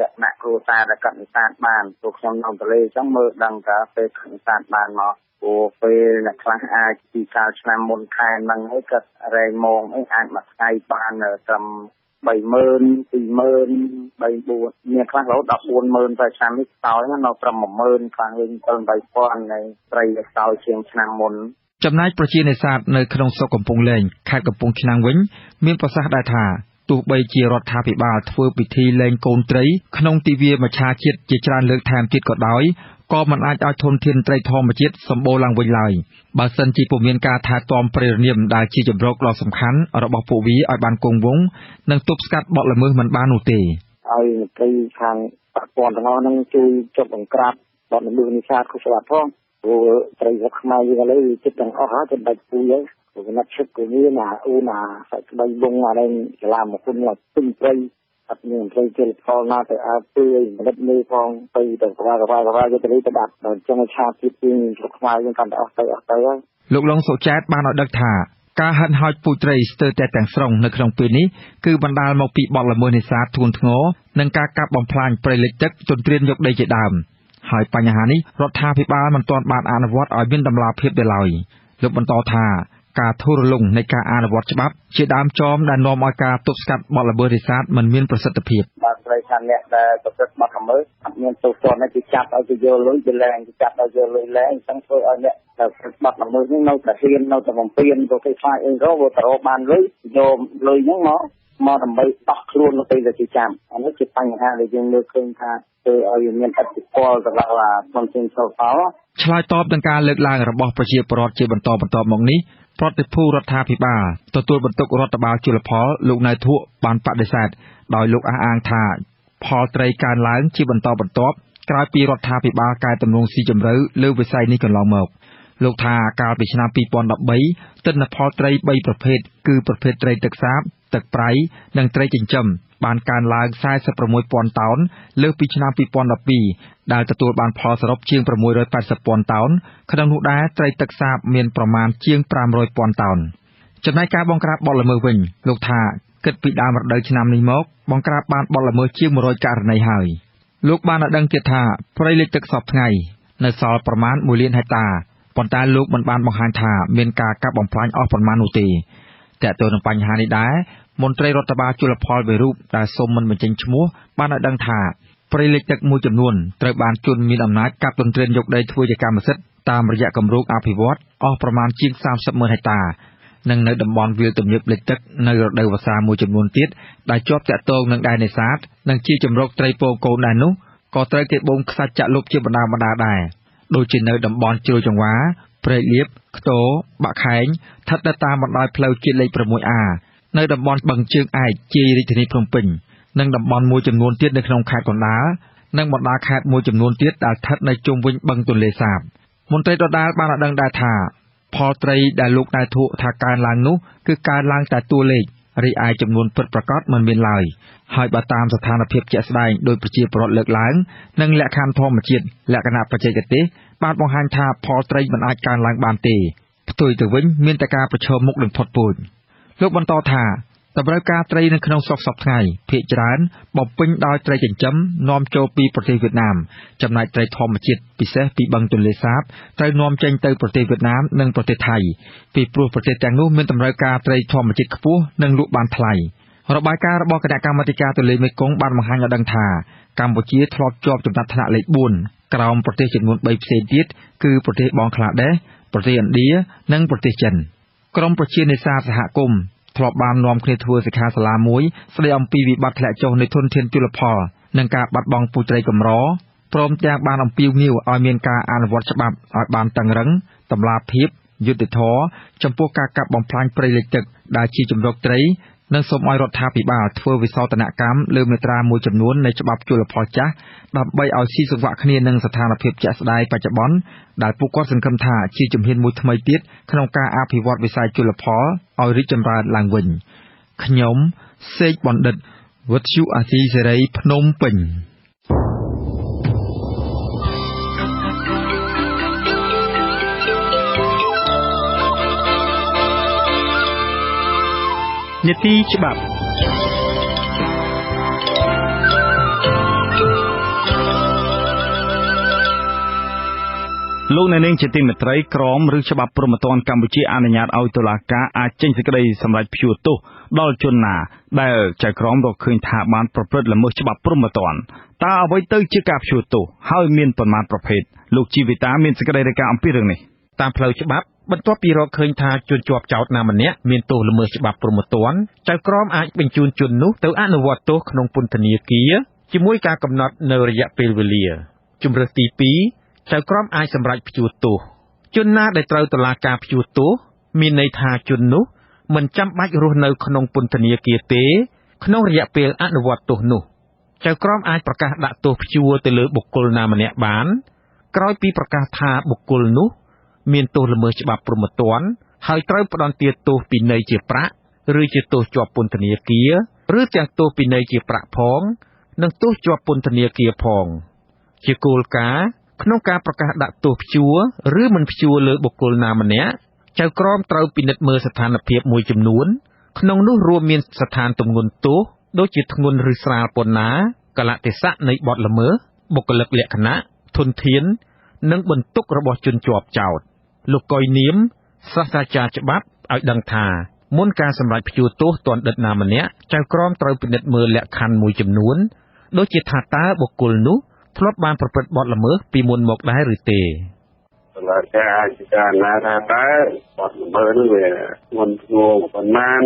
Speaker 11: លក្ខណៈគ្រួសារដែលគាត់នេសាទបានព្រោះខ្ញុំនៅទន្លេអញ្ចឹងមើលដឹងតើពេលគាត់នេសាទបានមកព្រោះពេលអ្នកខ្លះអាចពីកាលឆ្នាំមុនខែហ្នឹងហើយគាត់រែងម៉ងអីអាចមួយថ្ងៃបានត្រឹម30000 20000 3 4មានខ្លះរហូតដល់40000តែឆ្នាំនេះខ្សោយនៅត្រឹម10000ខ្លះវិញ7 8000ហើយត្រីខ្សោយជាងឆ្នាំមុន
Speaker 9: ចំណែកប្រជានេសាទនៅក្នុងស្រុកកំពង់លែងខេត្តកំពង់ឆ្នាំងវិញមានប្រសាសន៍ដែរថាទោះបីជារដ្ឋាភិបាលធ្វើពិធីលែងកូនត្រីក្នុងទិវាមច្ឆជាតិជាច្រើនលើកថែមទៀតក៏ដោយក៏មិនអាចឲ្យធនធានត្រីធម្មជាតិសម្បូរឡើងវិញឡើយបើសិនជាពុំមានការថែទាំព្រៃរនាមដែលជាជម្រកដ៏សំខាន់របស់ពួកវាឲ្យបានគង់វង្សនិងទប់ស្កាត់បទល្មើសមិនបាននោះទេ
Speaker 11: ឲ្យមន្ត្រីខាងពាក់ព័ន្ធទាំងអស់ហ្នឹងជួយចុះបង្ក្រាបបទល្មើសនេសាទខុសច្បាប់ផងព្រោះត្រីស្រុកខ្មែរយើងឥឡូវវាចិត្តទាំងអស់ហើយទៅដាច់ពូជហើយព្រោះណាត់ឈឹកក៏មានអាអ៊ូណាសាច់ក្បីវងអានេះច្រឡាមមកគុំឡើងពេញព្រៃអត់មានត្រីជលផលណាទៅអើពើអីផលិតមើលផងទៅទៅក្បាលក្បាលក្បាលយកទៅទៅបាត់ដល់ចឹងឆាទៀតពីស្រុកខ្មែរយើងកាន់តែអស់ទៅអស់ទៅហើយ
Speaker 9: លោកឡុងសុចែតបានឲ្យដឹងថាការហិនហោចពូជត្រីស្ទើរតែទាំងស្រុងនៅក្នុងពេលនេះគឺបណ្ដាលមកពីបទល្មើសនេសាទធ្ងន់ធ្ងរនិងការកាប់បំផ្លាញព្រៃលិចទឹកទន្ទ្រានយកដីជាដើមហើយបញ្ហានេះរដ្ឋាភិបាលមិនទាន់បានអនុវត្តឲ្យមានតម្លាភាពនៅឡើយលោកបន្តថាការធូររលុងនៃការអនុវត្តច្បាប់ជាដើមចមដែលនាំឲ្យការទប់ស្កាត់បទល្មើសនេសាទមិនមានប្រសិទ្ធភាព
Speaker 11: បាទត្រីថាអ្នកដែលប្រព្រឹត្តបទល្មើសអត់មានទោសទណ្ឌទេគេចាប់ឲ្យគេយកលុយគេលែងគេចាប់ឲ្យយកលុយលែងអញ្ចឹងធ្វើឲ្យអ្នកដែលប្រព្រឹត្តបទល្មើសនេះនៅតែហ៊ាននៅតែបំពេញព្រោះគេខ្លាចអីរកទៅរកបានលុយយកលុយហ្នឹងមកដើម្បីដោះខ្លួននៅពេលដែលគេចាប់អានេះជាបញ្ហាដែលយើងមើលឃើញថាធ្វើឲ្យមានឥទ្ធិពលទៅដល់អាធនធានជលផល
Speaker 9: ឆ្លើយតបនឹងការលើកឡើងរបស់ប្រជាពលរដ្ឋជាបន្តបន្ទាប់មកនេះប្រតិភូរដ្ឋាភិបាលទទួលបន្ទុករដ្ឋបាលជលផលលោកណៅធួបានបដិសេធដោយលោកអះអាងថាផលត្រីកើនឡើងជាបន្តបន្ទាប់ក្រោយពីរដ្ឋាភិបាលកែតម្រង់ស៊ីជម្រៅលើវិស័យនេះកន្លងមកលោកថាកាលពីឆ្នាំ2013ទិន្នផលត្រី3ប្រភេទគឺប្រភេទត្រីទឹកសាបទឹកប្រៃនិងត្រីចិញ្ចឹមបានកើនឡើង 46,000 តោនលើសពីឆ្នាំ2012ដែលទទួលបានផលសរុបជាង 680,000 តោនក្នុងនោះដែរត្រីទឹកសាបមានប្រមាណជាង 500,000 តោនចំណែកការបង្ក្រាបបទល្មើសវិញលោកថាគិតពីដើមរដូវឆ្នាំនេះមកបង្ក្រាបបានបទល្មើសជាង100ករណីហើយលោកបានឲ្យដឹងទៀតថាព្រៃលិចទឹកសព្វថ្ងៃនៅសល់ប្រមាណ1លានហិកតាប៉ុន្តែលោកមិនបានបង្ហាញថាមានការកាប់បំផ្លាញអស់ប៉ុន្មាននោះទេទាក់ទងនឹងបញ្ហានេះដែរមន្ត្រីរដ្ឋបាលជលផលមួយរូបដែលសូមមិនបញ្ចេញឈ្មោះបានឲ្យដឹងថាព្រៃលិចទឹកមួយចំនួនត្រូវបានជនមានអំណាចកាប់ទន្ទ្រានយកដីធ្វើជាកម្មសិទ្ធិតាមរយៈគម្រោងអភិវឌ្ឍអស់ប្រមាណជាង 30,000 ហិកតានិងនៅតំបន់វាលទំនាបលិចទឹកនៅរដូវវស្សាមួយចំនួនទៀតដែលជាប់ទាក់ទងនឹងដែននេសាទនិងជាជម្រកត្រីពងកូនដែរនោះក៏ត្រូវគេបូមខ្សាច់ចាក់លុបជាបណ្ដាៗដែរដូចជានៅតំបន់ជ្រោយចង្វាព្រែកលៀបខ្ទរបាក់ខែងស្ថិតនៅតាមបណ្ដោយផ្លូវជាតិលេខ 6A នៅតំបន់បឹងជើងឯកជាយរាជធានីភ្នំពេញនិងតំបន់មួយចំនួនទៀតនៅក្នុងខេត្តកណ្ដាលនិងបណ្ដាខេត្តមួយចំនួនទៀតដែលស្ថិតនៅជុំវិញបឹងទន្លេសាបមន្ត្រីដដែលបានឲ្យដឹងដែរថាផលត្រីដែលលោកណៅធុថាកើនឡើងនោះគឺកើនឡើងតែតួលេខរីឯចំនួនពិតប្រាកដមិនមានឡើយហើយបើតាមស្ថានភាពជាក់ស្ដែងដោយប្រជាពលរដ្ឋលើកឡើងនិងលក្ខខណ្ឌធម្មជាតិលក្ខណៈបច្ចេកទេសបានបង្ហាញថាផលត្រីមិនអាចកើនឡើងបានទេផ្ទុយទៅវិញមានតែការប្រឈមមុខនឹងផុតពូជលោកបន្តថាតម្រូវការត្រីនៅក្នុងស្រុកសព្វថ្ងៃភាគច្រើនបំពេញដោយត្រីចិញ្ចឹមនាំចូលពីប្រទេសវៀតណាមចំណែកត្រីធម្មជាតិពិសេសពីបឹងទន្លេសាបត្រូវនាំចេញទៅប្រទេសវៀតណាមនិងប្រទេសថៃពីព្រោះប្រទេសទាំងនោះមានតម្រូវការត្រីធម្មជាតិខ្ពស់និងលក់បានថ្លៃរបាយការណ៍របស់គណៈកម្មាធិការទន្លេមេគង្គបានបង្ហាញឲ្យដឹងថាកម្ពុជាធ្លាប់ជាប់ចំណាត់ថ្នាក់លេខ4ក្រោមប្រទេសចំនួន3ផ្សេងទៀតគឺប្រទេសបង់ក្លាដេសប្រទេសឥណ្ឌានិងប្រទេសចិនក្រុមប្រជានេសាទសហគមន៍ធ្លាប់បាននាំគ្នាធ្វើសិក្ខាសាលាមួយស្ដីអំពីវិបត្តិធ្លាក់ចុះនៃធនធានជលផលនិងការបាត់បង់ពូជត្រីកម្រព្រមទាំងបានអំពាវនាវឲ្យមានការអនុវត្តច្បាប់ឲ្យបានតឹងរឹងតម្លាភាពយុត្តិធម៌ចំពោះការកាប់បំផ្លាញព្រៃលិចទឹកដែលជាជម្រកត្រីនិងសូមឲ្យរដ្ឋាភិបាលធ្វើវិសោធនកម្មលើមាត្រាមួយចំនួននៃច្បាប់ជលផលចាស់ដើម្បីឲ្យស៊ីសង្វាក់គ្នានឹងស្ថានភាពជាក់ស្ដែងបច្ចុប្បន្នដែលពួកគាត់សង្ឃឹមថាជាជំហានមួយថ្មីទៀតក្នុងការអភិវឌ្ឍវិស័យជលផលឲ្យរីកចម្រើនឡើងវិញខ្ញុំសេកបណ្ឌិតវិទ្យុអាស៊ីសេរីភ្នំពេញ
Speaker 2: នីតិច្បាប់
Speaker 4: លោកអ្នកនាងជាទីមេត្រីក្រមឬច្បាប់ព្រហ្មទណ្ឌកម្ពុជាអនុញ្ញាតឲ្យតុលាការអាចចេញសេចក្តីសម្រេចព្យួរទោសដល់ជនណាដែលចៅក្រមរកឃើញថាបានប្រព្រឹត្តល្មើសច្បាប់ព្រហ្មទណ្ឌតើអ្វីទៅជាការព្យួរទោសហើយមានប៉ុន្មានប្រភេទលោកជីវិតាមានសេចក្តីរាយការណ៍អំពីរឿងនេះ
Speaker 9: តាមផ្លូវច្បាប់បន្ទាប់ពីរកឃើញថាជនជាប់ចោទណាម្នាក់មានទោសល្មើសច្បាប់ព្រហ្មទណ្ឌចៅក្រមអាចបញ្ជូនជននោះទៅអនុវត្តទោសក្នុងពន្ធនាគារជាមួយការកំណត់នៅរយៈពេលវេលាជម្រើសទី2ចៅក្រមអាចសម្រេចព្យួរទោសជនណាដែលត្រូវតុលាការព្យួរទោសមានន័យថាជននោះមិនចាំបាច់រស់នៅក្នុងពន្ធនាគារទេក្នុងរយៈពេលអនុវត្តទោសនោះចៅក្រមអាចប្រកាសដាក់ទោសព្យួរទៅលើបុគ្គលណាម្នាក់បានក្រោយពីប្រកាសថាបុគ្គលនោះមានទោសល្មើសច្បាប់ព្រហ្មទណ្ឌហើយត្រូវផ្ដន្ទាទោសពិន័យជាប្រាក់ឬជាទោសជាប់ពន្ធនាគារឬទាំងទោសពិន័យជាប្រាក់ផងនិងទោសជាប់ពន្ធនាគារផងជាគោលការណ៍ក្នុងការប្រកាសដាក់ទោសព្យួរឬមិនព្យួរលើបុគ្គលណាម្នាក់ចៅក្រមត្រូវពិនិត្យមើលស្ថានភាពមួយចំនួនក្នុងនោះរួមមានស្ថានទម្ងន់ទោសដូចជាធ្ងន់ឬស្រាលប៉ុណ្ណាកាលៈទេសៈនៃបទល្មើសបុគ្គលិកលក្ខណៈធនធាននិងបន្ទុករបស់ជនជាប់ចោទលោកកុយនាមសាស្ត្រាចារ្យច្បាប់ឲ្យដឹងថាមុនការសម្រេចព្យួរទោសទណ្ឌិតណាម្នាក់ចៅក្រមត្រូវពិនិត្យមើលលក្ខខណ្ឌមួយចំនួនដូចជាថាតើបុគ្គលនោះធ្លាប់បានប្រព្រឹត្តបទល្មើសពីមុនមកដែរឬទេ
Speaker 6: តុលាការអាចពិចារណាថាតើបទល្មើសនោះវាធ្ងន់ធ្ងរប៉ុន្មាន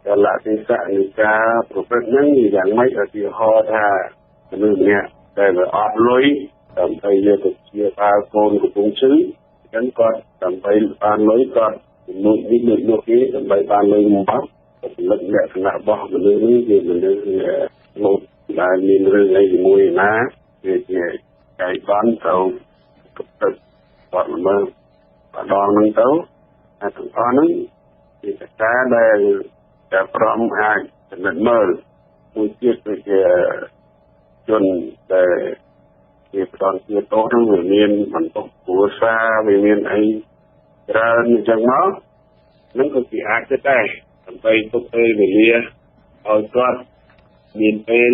Speaker 6: កាលៈទេសៈនៃការប្រព្រឹត្តហ្នឹងយ៉ាងម៉េចឧទាហរណ៍ថាមនុស្សម្នាក់ដែលវាអត់លុយដើម្បីយកទៅព្យាបាលកូនកំពុងឈឺអញ្ចឹងគាត់ដើម្បីបានលុយគាត់ជំនួយនេះនួយនោះគេដើម្បីបានលុយមកផលិតលក្ខណៈរបស់មនុស្សនេះជាមនុស្សលោកដែលមានរឿងអីជាមួយណាវាជាចៃដន្យទៅប្រព្រឹត្តបទល្មើសម្ដងហ្នឹងទៅតែទាំងអស់ហ្នឹងជាកត្តាដែលចៅក្រមអាចពិនិត្យមើលមួយទៀតដូចជាជនដែលគេផ្ដន្ទាទោសហ្នឹងវាមានបន្ទុកគ្រួសារវាមានអីច្រើនអញ្ចឹងមកហ្នឹងក៏គេអាចទៅដែរដើម្បីទុកពេលវេលាឲ្យគាត់មានពេល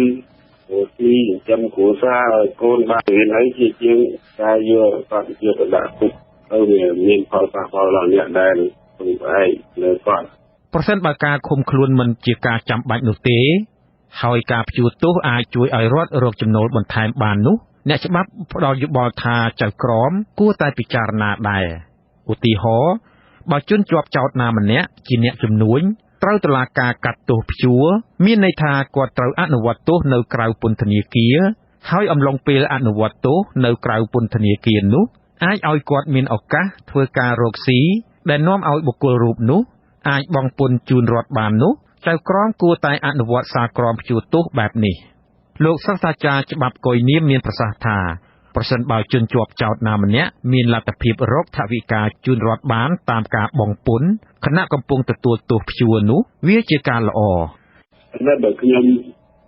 Speaker 6: ព្រោះទីចិញ្ចឹមគ្រួសារឲ្យកូនបានរៀនអីជាជាងការយកគាត់ជាទៅដាក់គុកទៅវាមានផលប៉ះពាល់ដល់អ្នកដែលពឹងផ្អែកលើគាត់
Speaker 9: ប្រសិនបើការឃុំខ្លួនមិនជាការចាំបាច់នោះទេហើយការព្យួរទោសអាចជួយឲ្យរដ្ឋរកចំណូលបន្ថែមបាននោះអ្នកច្បាប់ផ្ដល់យោបល់ថាចៅក្រមគួរតែពិចារណាដែរឧទាហរណ៍បើជនជាប់ចោទណាម្នាក់ជាអ្នកជំនួញត្រូវតុលាការកាត់ទោសព្យួរមានន័យថាគាត់ត្រូវអនុវត្តទោសនៅក្រៅពន្ធនាគារហើយអំឡុងពេលអនុវត្តទោសនៅក្រៅពន្ធនាគារនោះអាចឲ្យគាត់មានឱកាសធ្វើការរកស៊ីដែលនាំឲ្យបុគ្គលរូបនោះអាចបង់ពន្ធជូនរដ្ឋបាននោះចៅក្រមគួរតែអនុវត្តសាលក្រមព្យួរទោសបែបនេះលោកសាស្ត្រាចារ្យច្បាប់កុយនាមមានប្រសាសន៍ថាប្រសិនបើជនជាប់ចោទណាម្នាក់មានលទ្ធភាពរកថវិកាជូនរដ្ឋបានតាមការបង់ពន្ធខណៈកំពុងទទួលទោសព្យួរនោះវាជាការល្អ
Speaker 6: តែបើខ្ញុំ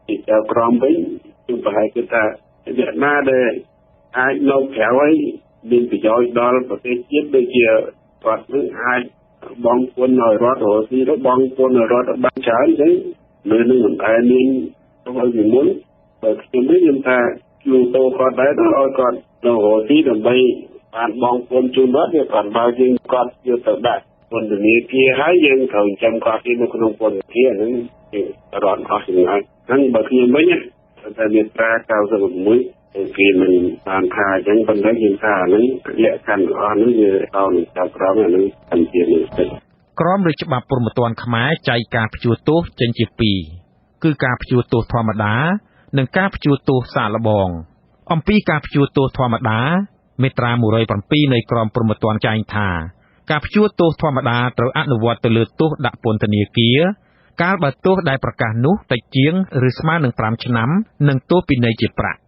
Speaker 6: ជាចៅក្រមវិញខ្ញុំប្រហែលគិតថាអ្នកណាដែលអាចនៅក្រៅហើយមានប្រយោជន៍ដល់ប្រទេសជាតិដូចជាគាត់នឹងអាចបង់ពន្ធឲ្យរដ្ឋរកស៊ីទៅបង់ពន្ធឲ្យរដ្ឋបានច្រើនអញ្ចឹងនៅនឹងមិនដែលមានទៅឲ្យពីមុនបើខ្ញុំនេះខ្ញុំថាជួតោគាត់ដែរទៅឲ្យគាត់នៅរកស៊ីដើម្បីបានបង់ពន្ធជូនរដ្ឋវាគាត់បើយើងគាត់យកទៅដាក់ពន្ធនាគារហើយយើងត្រូវចិញ្ចឹមគាត់ទីនៅក្នុងពន្ធនាគារហ្នឹងគឺរដ្ឋអស់ចំណាយហ្នឹងបើខ្ញុំវិញតែមាត្រា96គេមិនបានថាអញ្ចឹងប៉ុន្តែយើងថាអាហ្នឹងលក្ខខណ្ឌអស់ហ្នឹងវាតនឹងចៅក្រមអាហ្នឹងសំខាន់ណាស់
Speaker 9: ក្រមឬច្បាប់ព្រហ្មទណ្ឌខ្មែរចែកការព្យួរទោសចេញជាពីរគឺការព្យួរទោសធម្មតានិងការព្យួរទោសសាកល្បងអំពីការព្យួរទោសធម្មតាមាត្រា107នៃក្រមព្រហ្មទណ្ឌចែងថាការព្យួរទោសធម្មតាត្រូវអនុវត្តទៅលើទោសដាក់ពន្ធនាគារកាលបើទោសដែលប្រកាសនោះតិចជាងឬស្មើនឹង5ឆ្នាំនិងទោសពិន័យជាប្រាក់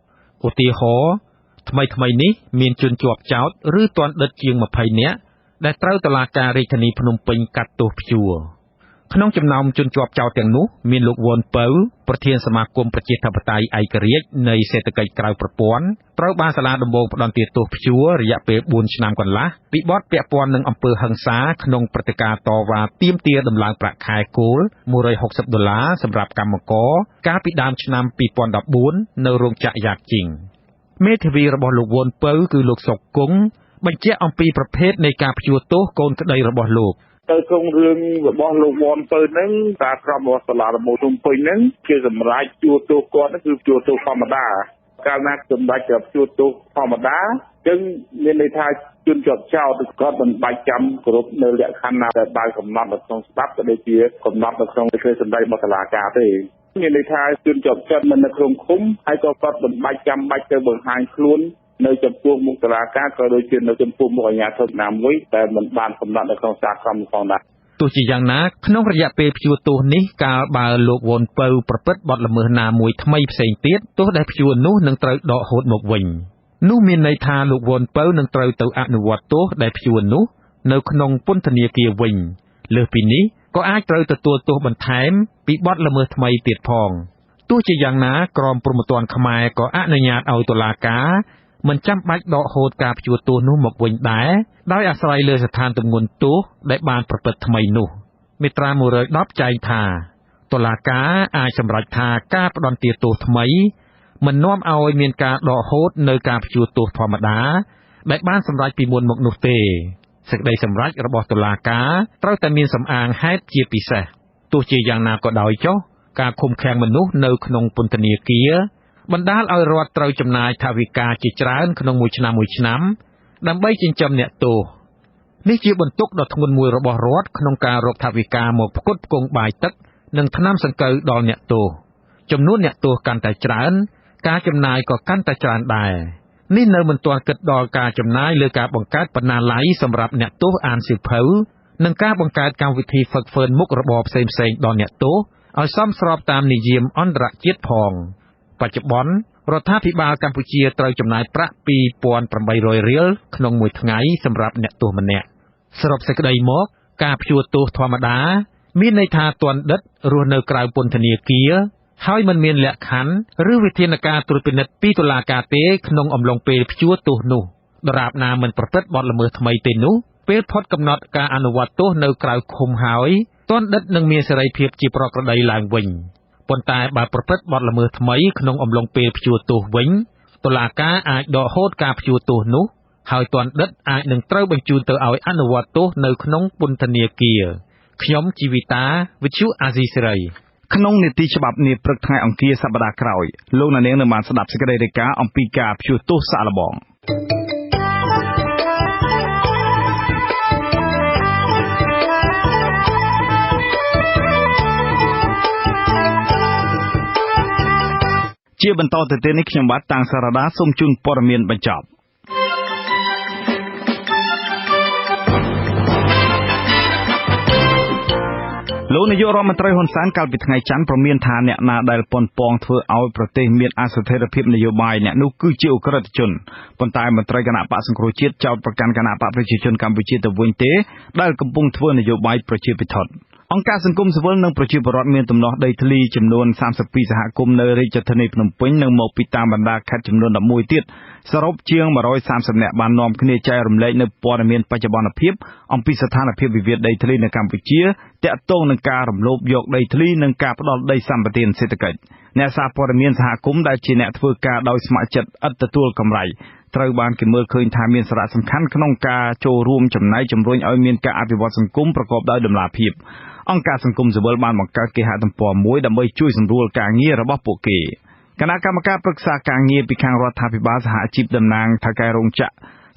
Speaker 9: ឧទាហរណ៍ថ្មីៗនេះមានជនជាប់ចោទឬទណ្ឌិតជាង20នាក់ដែលត្រូវតុលាការរាជធានីភ្នំពេញកាត់ទោសព្យួរ
Speaker 12: ក្នុងចំណោមជនជាប់ចោទទាំងនោះ មានលោក វន់ ពៅ ប្រធានសមាគមប្រជាធិបតេយ្យឯករាជ្យនៃសេដ្ឋកិច្ចក្រៅប្រព័ន្ធ ត្រូវបានសាលាដំបូងផ្ដន្ទាទោសព្យួររយៈពេល ៤ឆ្នាំកន្លះ ពីបទពាក់ព័ន្ធនឹងអំពើហិង្សាក្នុងព្រឹត្តិការណ៍តវ៉ាទាមទារដំឡើងប្រាក់ខែគោល ១៦០ដុល្លារសម្រាប់កម្មករ កាលពីដើមឆ្នាំ២០១៤ នៅរោងចក្រ យ៉ាក ជីង។ មេធាវីរបស់លោក វន់ ពៅ គឺលោក សុខ គង់ បញ្ជាក់អំពីប្រភេទនៃការព្យួរទោសកូនក្តីរបស់លោក៖
Speaker 3: «ទៅក្នុងរឿងរបស់លោក វន់ ពៅ ហ្នឹង សាលក្រមរបស់សាលាដំបូងភ្នំពេញហ្នឹង គេសម្រេចព្យួរទោសគាត់ហ្នឹង គឺព្យួរទោសធម្មតា។ កាលណាសម្រេចព្យួរទោសធម្មតា អញ្ចឹងមានន័យថាជនជាប់ចោទគាត់មិនបាច់ចាំគោរពនូវលក្ខខណ្ឌណាដែលបានកំណត់នៅក្នុងច្បាប់ ក៏ដូចជាកំណត់នៅក្នុងសេចក្តីសម្រេចរបស់តុលាការទេ។ មានន័យថាជនជាប់ចោទមិននៅក្នុងឃុំ ហើយក៏គាត់មិនបាច់ចាំបាច់ទៅបង្ហាញខ្លួននៅចំពោះមុខតុលាការ ក៏ដូចជានៅចំពោះមុខអាជ្ញាធរណាមួយដែលមិនបានកំណត់នៅក្នុងសាលក្រមផងដែរ»
Speaker 12: ។ ទោះជាយ៉ាងណា ក្នុងរយៈពេលព្យួរទោសនេះ កាលបើលោក វន់ ពៅ ប្រព្រឹត្តបទល្មើសណាមួយថ្មីផ្សេងទៀត ទោសដែលព្យួរនោះនឹងត្រូវដកហូតមកវិញ។ នោះមានន័យថា លោក វន់ ពៅ នឹងត្រូវទៅអនុវត្តទោសដែលព្យួរនោះនៅក្នុងពន្ធនាគារវិញ។ លើសពីនេះ ក៏អាចត្រូវទទួលទោសបន្ថែមពីបទល្មើសថ្មីទៀតផង។ ទោះជាយ៉ាងណា ក្រមព្រហ្មទណ្ឌខ្មែរក៏អនុញ្ញាតអោយតុលាការមិនចាំបាច់ដកហូតការព្យួរទោសនោះមកវិញដែរ ដោយអាស្រ័យលើស្ថានទម្ងន់ទោសដែលបានប្រព្រឹត្តថ្មីនោះ។ មាត្រា ១១០ ចែងថា តុលាការអាចសម្រេចថា ការផ្ដន្ទាទោសថ្មីមិននាំអោយមានការដកហូតនូវការព្យួរទោសធម្មតា ដែលបានសម្រេចពីមុនមកនោះទេ។ សេចក្តីសម្រេចរបស់តុលាការត្រូវតែមានសំអាងហេតុជាពិសេស។ ទោះជាយ៉ាងណាក៏ដោយចុះ ការឃុំឃាំងមនុស្សនៅក្នុងពន្ធនាគារ បណ្ដាលអោយរដ្ឋត្រូវចំណាយថវិកាជាច្រើនក្នុងមួយឆ្នាំៗ ដើម្បីចិញ្ចឹមអ្នកទោស។ នេះជាបន្ទុកដ៏ធ្ងន់មួយរបស់រដ្ឋក្នុងការរកថវិកាមកផ្គត់ផ្គង់បាយទឹក និងថ្នាំសង្កូវដល់អ្នកទោស។ ចំនួនអ្នកទោសកាន់តែច្រើន ការចំណាយក៏កាន់តែច្រើនដែរ។ នេះនៅមិនទាន់គិតដល់ការចំណាយលើការបង្កើតបណ្ណាល័យសម្រាប់អ្នកទោសអានសៀវភៅ និងការបង្កើតកម្មវិធីហ្វឹកហ្វឺនមុខរបរផ្សេងៗដល់អ្នកទោស អោយសមស្របតាមនិយាមអន្តរជាតិផង។ បច្ចុប្បន្ន រដ្ឋាភិបាលកម្ពុជាត្រូវចំណាយប្រាក់ ២.៨០០រៀលក្នុងមួយថ្ងៃសម្រាប់អ្នកទោសម្នាក់។ សរុបសេចក្តីមក ការព្យួរទោសធម្មតា មានន័យថា ទណ្ឌិតរស់នៅក្រៅពន្ធនាគារ ហើយមិនមានលក្ខខណ្ឌ ឬវិធានការត្រួតពិនិត្យពីតុលាការទេក្នុងអំឡុងពេលព្យួរទោសនោះ។ ដរាបណាមិនប្រព្រឹត្តបទល្មើសថ្មីទេនោះ ពេលផុតកំណត់ការអនុវត្តទោសនៅក្រៅឃុំហើយ ទណ្ឌិតនឹងមានសេរីភាពជាប្រក្រតីឡើងវិញ។ ប៉ុន្តែបើប្រព្រឹត្តបទល្មើសថ្មីក្នុងអំឡុងពេលព្យួរទោសវិញ តុលាការអាចដកហូតការព្យួរទោសនោះ ហើយទណ្ឌិតអាចនឹងត្រូវបញ្ជូនទៅអោយអនុវត្តទោសនៅក្នុងពន្ធនាគារ។ ខ្ញុំ ជីវិតា វិទ្យុអាស៊ីសេរី
Speaker 4: ក្នុងនីតិច្បាប់នាព្រឹកថ្ងៃអង្គារសប្តាហ៍ក្រោយ លោកអ្នកនាងនឹងបានស្ដាប់សេចក្តីរាយការណ៍អំពីការព្យួរទោសសាកល្បង។ ជាបន្តទៅទៀតនេះ ខ្ញុំបាទតាំងសារ៉ាដាសូមជូនព័ត៌មានបញ្ចប់។ លោកនាយករដ្ឋមន្ត្រីហ៊ុនសែនកាលពីថ្ងៃច័ន្ទព្រមានថា អ្នកណាដែលប៉ុនប៉ងធ្វើឲ្យប្រទេសមានអស្ថិរភាពនយោបាយ អ្នកនោះគឺជាឧក្រិដ្ឋជន។ ប៉ុន្តែមន្ត្រីគណបក្សសង្គ្រោះជាតិចោទប្រកាន់គណបក្សប្រជាជនកម្ពុជាទៅវិញទេ ដែលកំពុងធ្វើនយោបាយប្រជាភិថុតិ។ អង្គការសង្គមស៊ីវិលនិងប្រជាពលរដ្ឋមានទំនាស់ដីធ្លីចំនួន32សហគមន៍នៅរាជធានីភ្នំពេញ និងមកពីតាមបណ្ដាខេត្តចំនួន11ទៀត សរុបជាង130នាក់ បាននាំគ្នាចែករំលែកនូវព័ត៌មានបច្ចុប្បន្នភាពអំពីស្ថានភាពវិវាទដីធ្លីនៅកម្ពុជា ទាក់ទងនឹងការរំលោភយកដីធ្លីនិងការផ្ដល់ដីសម្បទានសេដ្ឋកិច្ច។ អ្នកសារព័ត៌មានសហគមន៍ដែលជាអ្នកធ្វើការដោយស្ម័គ្រចិត្តឥតទទួលកម្រៃ ត្រូវបានគេមើលឃើញថាមានសារៈសំខាន់ក្នុងការចូលរួមចំណែកជំរុញឲ្យមានការអភិវឌ្ឍសង្គមប្រកបដោយតម្លាភាព។ អង្គការសង្គមស៊ីវិលបានបង្កើតគេហទំព័រមួយដើម្បីជួយសម្រួលការងាររបស់ពួកគេ។ គណៈកម្មការប្រឹក្សាការងារពីខាងរដ្ឋាភិបាល សហជីពតំណាងថៅកែរោងចក្រ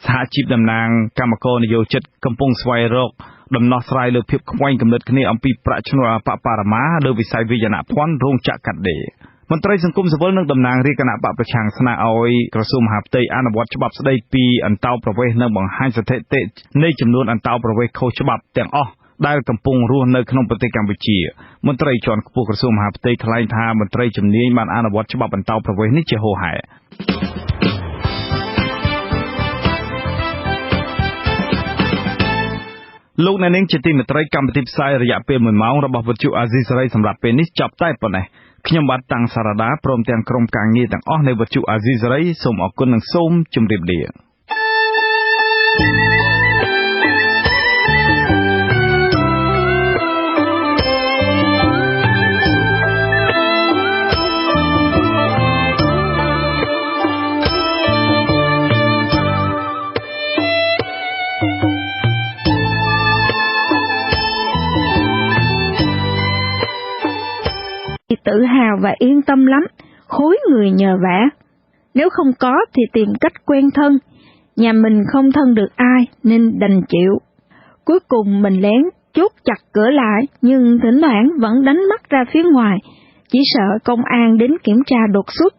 Speaker 4: សហជីពតំណាងកម្មករនិយោជិត កំពុងស្វែងរកដំណោះស្រាយលើភាពខ្វែងគំនិតគ្នាអំពីប្រាក់ឈ្នួលអប្បបរមាលើវិស័យវាយនភ័ណ្ឌរោងចក្រកាត់ដេរ។ មន្ត្រីសង្គមស៊ីវិលនិងតំណាងរាស្ត្រគណបក្សប្រឆាំងស្នើឲ្យក្រសួងមហាផ្ទៃអនុវត្តច្បាប់ស្តីពីអន្តោប្រវេសន៍ និងបង្ហាញស្ថិតិនៃចំនួនអន្តោប្រវេសន៍ខុសច្បាប់ទាំងអស់ដែលកំពុងរស់នៅក្នុងប្រទេសកម្ពុជា។ មន្ត្រីជាន់ខ្ពស់ក្រសួងមហាផ្ទៃថ្លែងថា មន្ត្រីជំនាញបានអនុវត្តច្បាប់អន្តោប្រវេសន៍នេះជាហូរហែ។ លោកអ្នកនាងជាទីមេត្រីកម្មវិធីផ្សាយរយៈពេល1ម៉ោងរបស់វិទ្យុអាស៊ីសេរីសម្រាប់ពេលនេះចប់តែប៉ុណ្ណេះខ្ញុំបាទតាំងសារ៉ាដាព្រមទាំងក្រុមការងារទាំងអស់នៃវិទ្យុអាស៊ីសេរីសូមអរគុណនិងសូមជម្រាបលា
Speaker 13: Tự hào và yên tâm lắm, khối người nhờ vả. Nếu không có thì tìm cách quen thân, nhà mình không thân được ai nên đành chịu. Cuối cùng mình lén chốt chặt cửa lại, nhưng thỉnh thoảng vẫn đánh mắt ra phía ngoài, chỉ sợ công an đến kiểm tra đột xuất.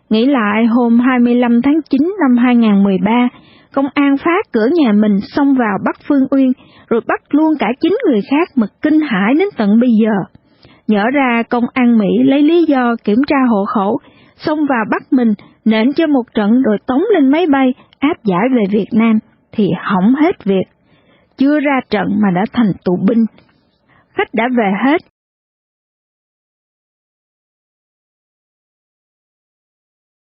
Speaker 13: Nghĩ lại hôm 25 tháng 9 năm 2013, công an phá cửa nhà mình xông vào bắt Phương Uyên, rồi bắt luôn cả 9 người khác mà kinh hãi đến tận bây giờ. Nhỡ ra công an Mỹ lấy lý do kiểm tra hộ khẩu, xông vào bắt mình, nện cho một trận rồi tống lên máy bay, áp giải về Việt Nam, thì hỏng hết việc. Chưa ra trận mà đã thành tù binh. Khách đã về hết,